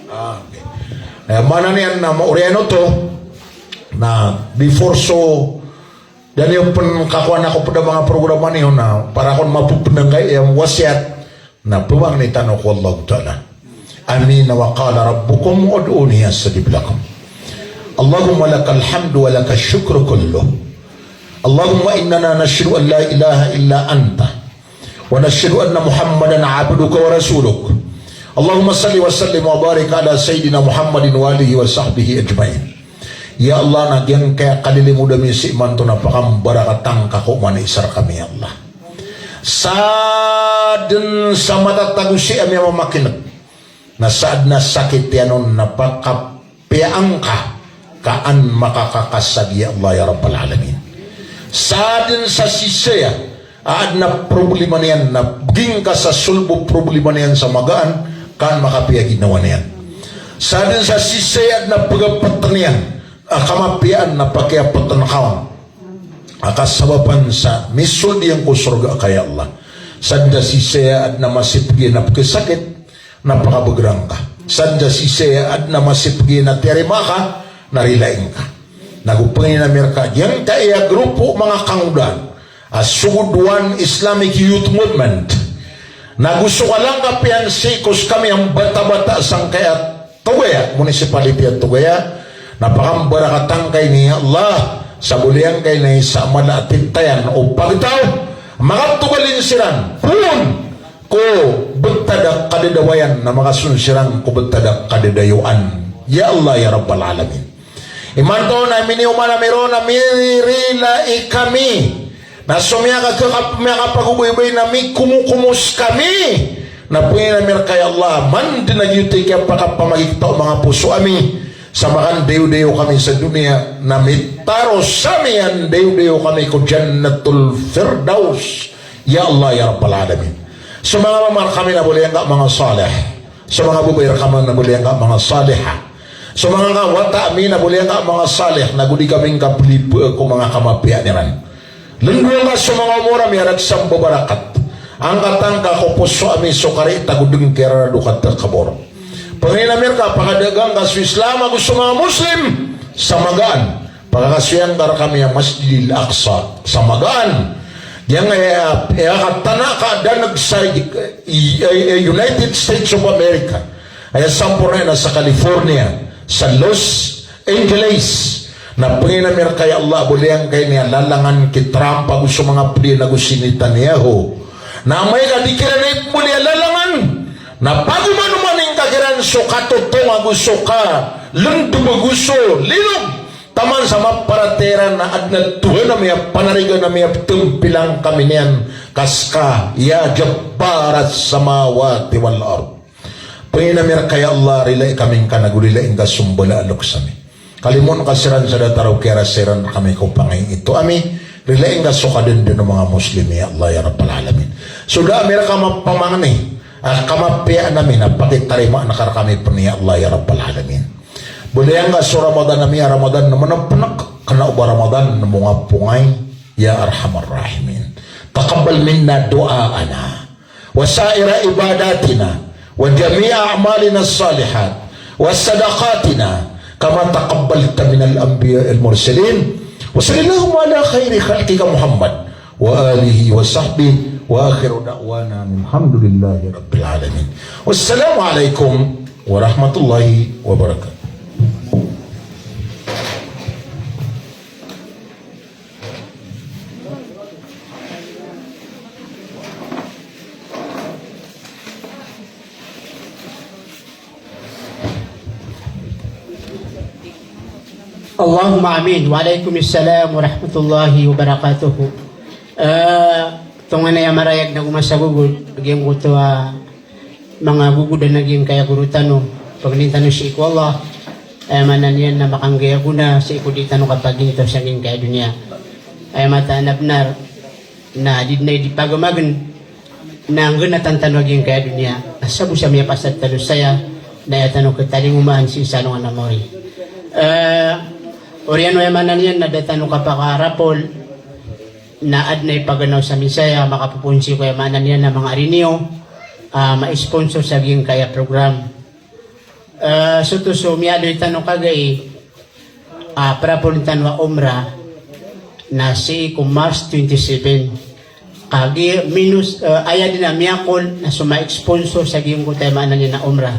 Ah, okay. Eh, maana niyan na maori ano to, na before so, da niyo pn kakowan ako pd a manga programa niyo na para kon mapopnangkay a wasiyat, na pamangni tano ko Allahu Ta'ala. Amin. Wa qala rabbukum ud'uni astajib lakum. Allahumma lakal hamdu wa lakash shukru kulluh. Allahumma innana nashhadu an la ilaha illa anta. Wa nashhadu anna Muhammadan abduka wa rasuluk. Allahumma salli wa sallim wa barik ala Sayyidina Muhammadin wa alihi wa sahbihi ajma'in. Ya Allah, na giyangkaya kalilimod ami sii manto na pakambarakatan ka ko oman i isa rkami, ya Allah. Sadn sa matatago sii ami a mamakin'g. Na sa adn a sakit iyan on na pakapiyaan ka, ka an makakakasag, ya Allah ya Rabbal Alamin. Sadn sa sisaya a adn a problema niyan na bging ka sa solbo problema niyan sa magaan, ka an makapiya ginawa niyan. Sadn sa sisaya a adn a pgaptn iyan a kamapiyaan na pakiyaptn ka on a kasabapan sa misold iyan ko sorga ka, ya Allah. Sadn sa sisaya a adn a masipg iyan a pkhasakit, na pakabagrang ka. Sadn sa sisaya a adn a masipg iyan a tiyarima ka, na rilaing ka. Nago pangnin ami rka giyangkaya grupo manga kangodaan a Sogod One Islamic Youth Movement. Nago so kalangkap iyan sii ko skami a mbatabata sangkaya Tugaya, Municipality a Tugaya, na pakambarakatan ka ini, ya Allah, sa bolayan ka ini sa mala a titayan o pagtaw, makatogalin siran poon ko btad a kadadawayan na makason siran ko btad a kadadayoan. Ya Allah ya Rabbal Alamin. Imanto na miniyoman ami ron na mirilai kami na so miyaka-, miyakapagobaybay na mikomokomos kami. Na pangnin ami rka ya Allah, man dn a giyoto i kiyapakapamagikta o manga poso ami sa makandayodayo kami sa doniya, na mitaros ami a ndayodayo kami ko Jannatul Firdaus. Ya Allah ya Rabbal Alamin. So manga mama rkami na bolayan ka manga salih. So manga babay rkami na bolayan ka manga saliha. So manga wata ami na bolayan ka manga salih, nago di kami ngka plipa ko manga kamapiya iran. Lndongan ka so manga omor ami a rk sa mbabarakat. Angkatan ka ko poso ami so kariit ago dn kiyararado ka takabor. Pangnin ami rka pakadagang ka so Islam ago so manga Muslim sa magaan. Pakakasoyan ka rkami a Masjidil Aqsa sa magaan. Giyangkaya, eh, eh, katana ka a daneg sa, eh, eh, United States of America. Aya samporna iyan na sa California, sa Los Angeles. Na pangnin ami rka ya Allah, bolayan ka ini a lalangan ki Trump ago so manga pd iyan ago si Netanyahu. Na amay ka di kiran ipmboli a lalangan, na pagomanomanin ka kiran so katotong ago so kalndm ago so linog. Taman sa maparatiyaya iran a adn a Tuhan ami a panarigan ami a ptmpilang kami niyan ka ska ya Jabbaras samawati wal ard. Pangnin ami rka ya Allah, rilai kami ngka nago rilai ngka so mbala a loks ami. Kalimon ka siran sa datar o kiyarasay iran rkami ko pangaiito ami. Rilai ngka so kadndn o manga Muslim ya Allah ya Rabbal Alamin. So da ami rka mapamangni a kamapiyaan ami na pakitarimaan ka rkami pn ya Allah ya Rabbal Alamin. Bolayan ka so Ramadan ami a Ramadan na manapnak, kna o ba Ramadan na mongapongay, ya Arhamar Rahimin. Taqabbal minna du'aana, wa sa'ira ibadatina, wa jami'a a'malina as-salihat, wa sadaqatina, kama taqabbalta minal anbiya'il mursalin. Wa sallallahu ala khairi khalqika Muhammad wa alihi wa sahbihi, wa akhiru da'wana anil hamdulillahi rabbil alamin. Wassalamu alaikum warahmatullahi wabarakatuh. Allahumma amin. Wa alaikumussalam warahmatullahi wabarakatuh. Eh, tonganay a marayag nago masagogod, giyangkoto a manga gogodan a giyangkaya goro tano, pangnin tano sii ko Allah, aya maana niyan na makanggay a gona sii ko di tano kapagintaw sa giyangkaya doniya. Aya mataan a bnar na di dn a di pagamagen, na nggenatan tano a giyangkaya doniya, na sabo sa miyapasad tano saya, na aya tano katalingomaan sii sa alongan a maori. Eh, oriyan o aya maana niyan na da tano kapakarapol, na adn a ipaganaw sa misaya, makapopoon sii ko aya maana niyan na manga ari niyo, ah, ma-sponsor sa giyangkaya program. Eh, soto so miyaaloy tano kagai, ah, parapol tano a umrah, na sii ko March twenty-seven. Kagiya minus, eh, aya dn a miyakol na so ma-sponsor sa giyangkoto aya maana niyan na umrah.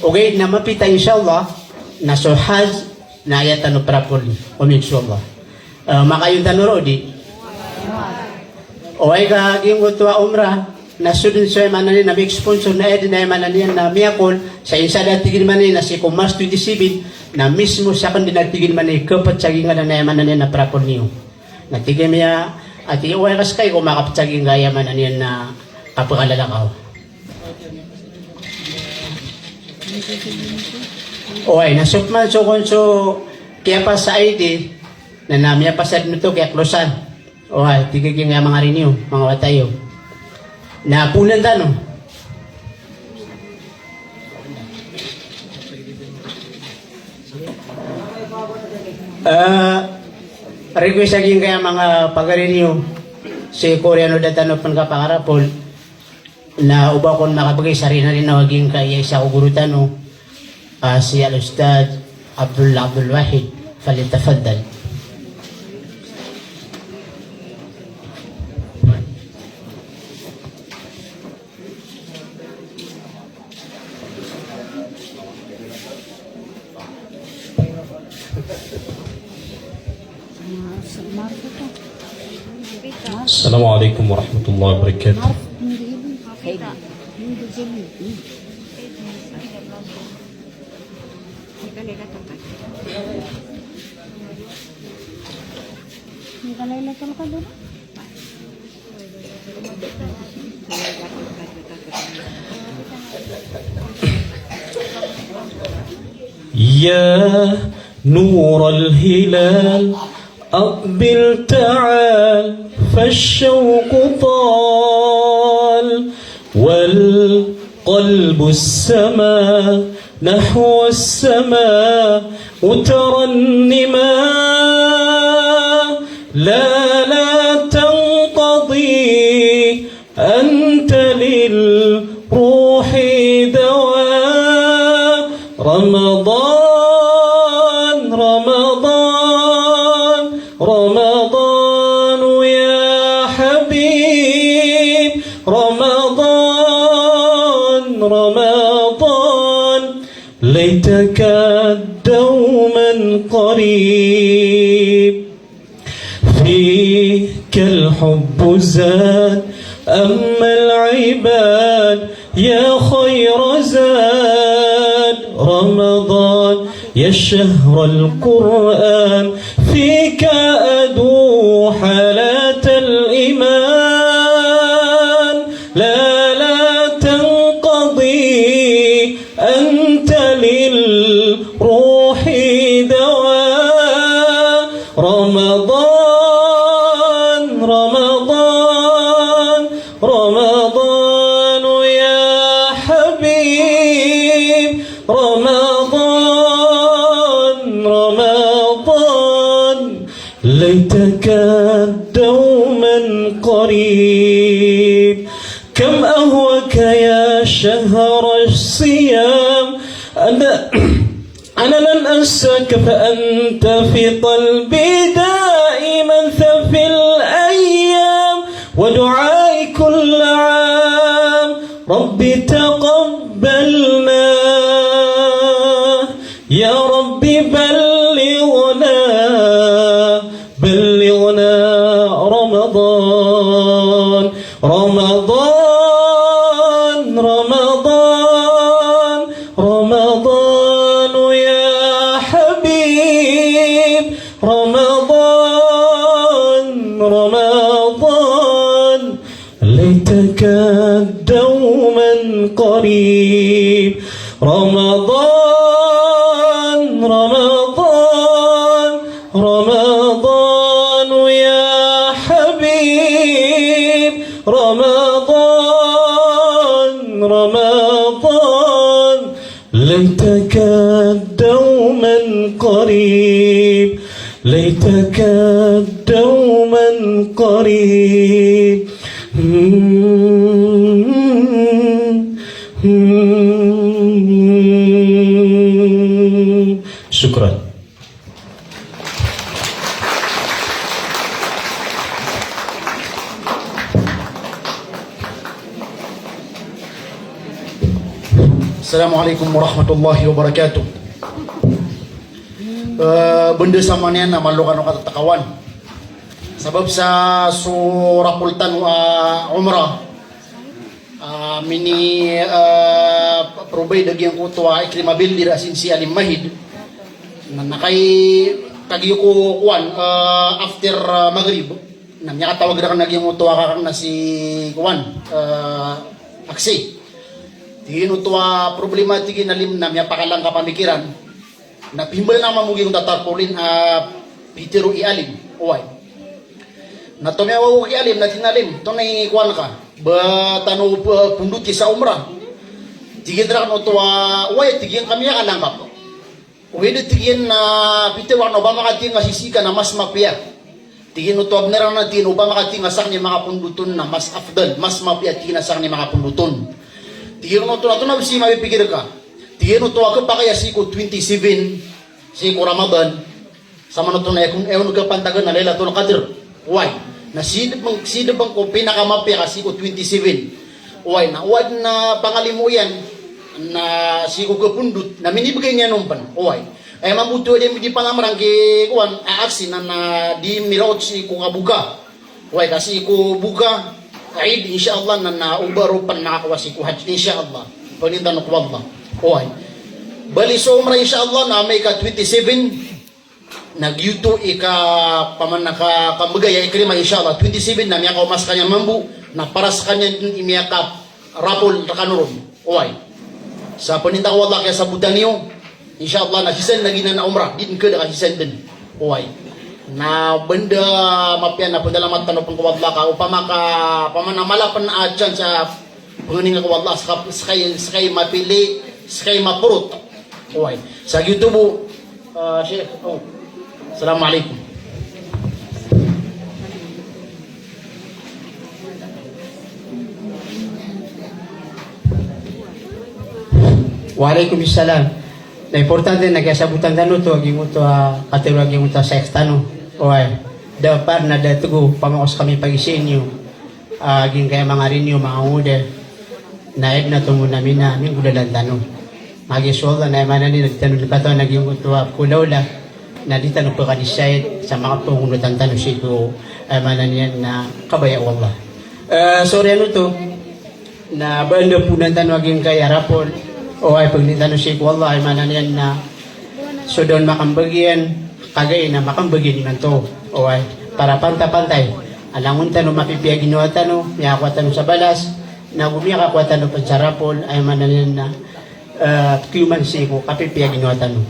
Ogaid na mapita, insha Allah, na so hajj, na aya tano parapol, om insha Allah. Eh, makayon tano roo di? Oway, ka giyangkoto a umrah, na so dn so aya maana niyan na mi-sponsor na aya dn a aya maana niyan na miyakol, sa insa da tig iyan maana niyan na sii ko March twenty-seven, na mismo saken dn a tig iyan maana niyan kapat sa giyangkanan a aya maana niyan na parapol niyo. Na tig iyan miya, ati oway ka skay ko makapat sa giyangkaya maana niyan na kapakalalakaw. Oway, na so pman so kon so kiyapas sa I D, na, na miyapasad oto kiyaklosan. Oway, tig iyan a manga ari niyo, manga wata iyo. Na poonan tano. Eh, request a giyangkaya manga pagari niyo, sii ko oriyan o da tano pn kapakarapol, na o ba kon makabgay sa rinarin a giyangkaya isa ko goro tano, ah, si Al-Ustadh Abdul, Abdul Wahid, falyatafaddal. Assalamu alaikum warahmatullahi wabarakatuh. يا نور الهلال أقبل تعال فالشوق طال والقلب سما نحو السماء مترنما لا لا تنقضي أنت للروح دواء رمضان رمضان رمضان يا حبيب رمضان رمضان ليتك دوما قريب فيك الحب زاد أما العباد يا خير زاد رمضان يا شهر القرآن فيك أدوح حلاوة الإيمان لا لا تنقضي أنت للروح دواء رمضان رمضان رمضان يا حبيب رمضان رمضان ليتك دوما قريب كم أهواك يا شهر الصيام أنا أنا لن أنساك فأنت في قلبي دائما ثفي الأيام ودعائي كل عام رب تقبلنا يا رب بلغنا بلغنا رمضان رمضان رمضان رمضان يا حبيب ليتك دوما قريب. رمضان، رمضان، رمضان يا حبيب. رمضان، رمضان، ليتك دوما قريب، ليتك دوما قريب. شكرا. Assalamualaikum warahmatullahi wabarakatuh. Eh, benda sa maana niyan na malo kano katatakawan. Sabab sa so rapol tano a umrah, ah, mini, ah, provide a giyangkoto a Ikrimah Builder asin si Alim Mahid. Na, na kay, kagiya ko kowan, ah, after, ah, Maghrib, na miyakatawag rakn a giyangkoto a kakn a si kowan, ah, Aksi. Tig iyan oto a problema, tig iyan, Alim, na miyapakalangka a pamikiran. Na pimbal na mambo giyangkoto a tarpaulin a pitero i Alim. Oway. Na tomiyawaw ki Alim, na tig iyan a Alim, tonaa i kowan ka, ba tano p-, pondoti sa umrah. Tig iyan rakn oto a, oway, tig iyan, ka miyakalangka. Oway, da tig iyan na pitero akn, opama ka tig iyan a sii ka na mas mapiya. Tig iyan oto a bnar anan, tig iyan, opama ka tig iyan a sakn i makapondot on na mas afdal, mas mapiya, tig iyan, a sakn i makapondot on. Tig iyan oto, na tonaa bs i mapipikir ka? Tig iyan oto a khapakay a sii ko twenty-seven, sii ko Ramadan. Samanoto na aya kon, aya kon kapantagan a Lailatul Qadr. Oway. Na sii dn, sii dn ko pinakamapiya ka sii ko twenty-seven. Oway, na oway na pangalimo iyan na sii ko kapondot, na minibgay niyan on pn. Oway. Aya mambo oto a di, di panamrang ki kowan, a, Aksi, na, na di miraot sii ko kaboka. Oway, ka sii ko boka Eid, insha Allah, na, na o ba roo pn makakowa sii ko Hajj, insha Allah. Pangnin tano ko Allah. Oway. Bali so umrah, insha Allah, na amay ka twenty-seven, na giyoto i ka, paman na ka, kambgay a Ikrimah, insha Allah. Twenty-seven na miyakaoma skaniyan mambo, na para skaniyan dn i miyaka-raffle rkano ron. Oway. Sa pangnin ta ko Allah, kiyasabotan iyo, insha Allah, na sii san lagid anan a umrah, di dn khada ka sii san dn. Oway. Na benda mapiya na pndalamat tano pn ko Allah ka, opama ka, opama na mala pn a chance a pangnin ka ko Allah, ska, ska i, ska i mapili, ska i maprot. Oway. Sa giyoto bo, ah, Sheikh. Oh. Assalamu alaikum. Wa alaikum salam. Na importante na kiyasabotan tano oto a giyangkoto a, katero a giyangkoto a Sheikh tano. Oway. Da par na da tgo, opama ka skami pagiza niyo. Ah, giyangkaya manga riniyo, manga ngoda, na aya dn a tomo na mina, minggolalan tano. Magiya so Allah na aya maana niyan na di tano dn katawan a giyangkoto a pkolaola, na di tano pkadisayad sa manga pngongonotan tano sii ko, aya maana niyan na kabaya o Allah. Eh, sorry, ano to? Na ba anda ponan tano a giyangkaya raffle. Oway, pangnin tano sii ko Allah, aya maana niyan na so da on makambagi iyan, kagiya na makambagi iyan imanto. Oway, para pantapantay a langon tano mapipiya ginawa tano, miyakakowa tano sa balas, na go miyakakowa tano pn sa raffle, aya maana niyan na, eh, kiyoman sii ko kapipiya ginawa tano.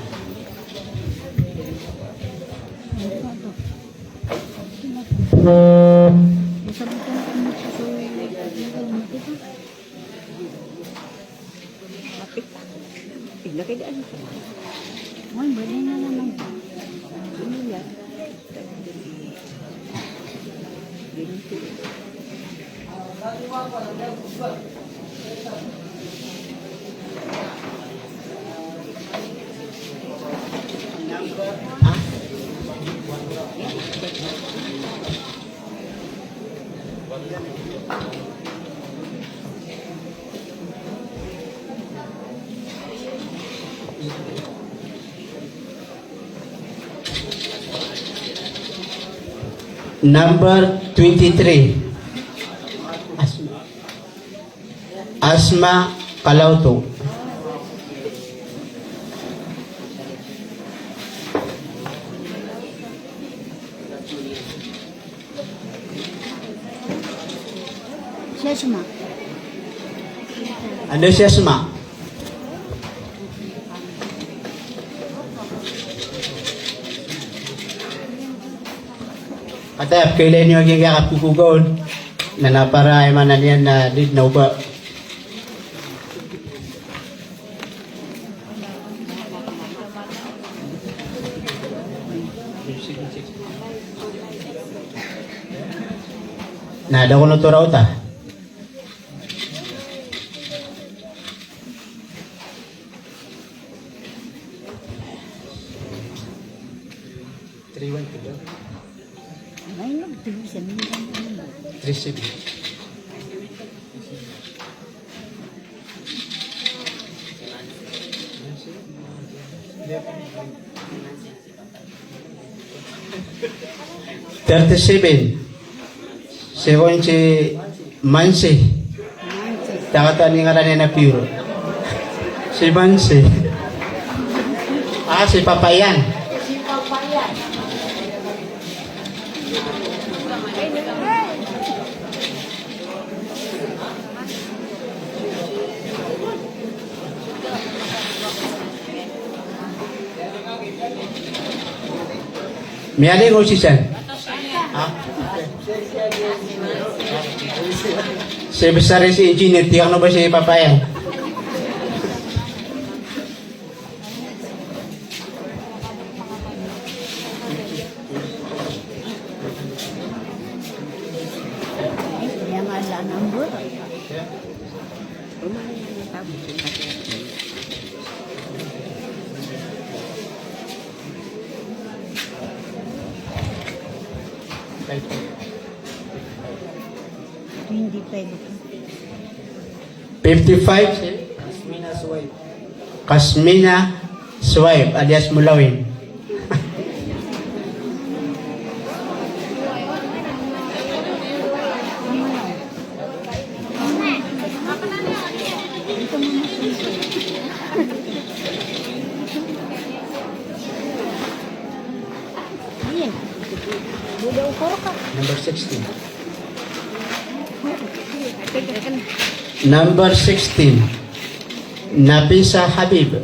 Number twenty-three. Asma. Asma Kalauto. Asma. Anda si Asma? Kata, pkailay niyo a giyangkaya kapkokoga on. Na na para aya maana niyan na di dn oba. Na da kon oto raota. Three one two. Three seven. Thirty-seven. Seven si Mansi. Takatan i ngaran iyan a pure. Si Mansi. Ah, si Papayan. Miyaling o sisan? Ha? Si besar si engineer, tiyak na ba si Papayan? Twenty-five. Fifty-five. Kasmina Suwaib alias Mulawin. Number sixteen. Number sixteen, Nafisa Habib.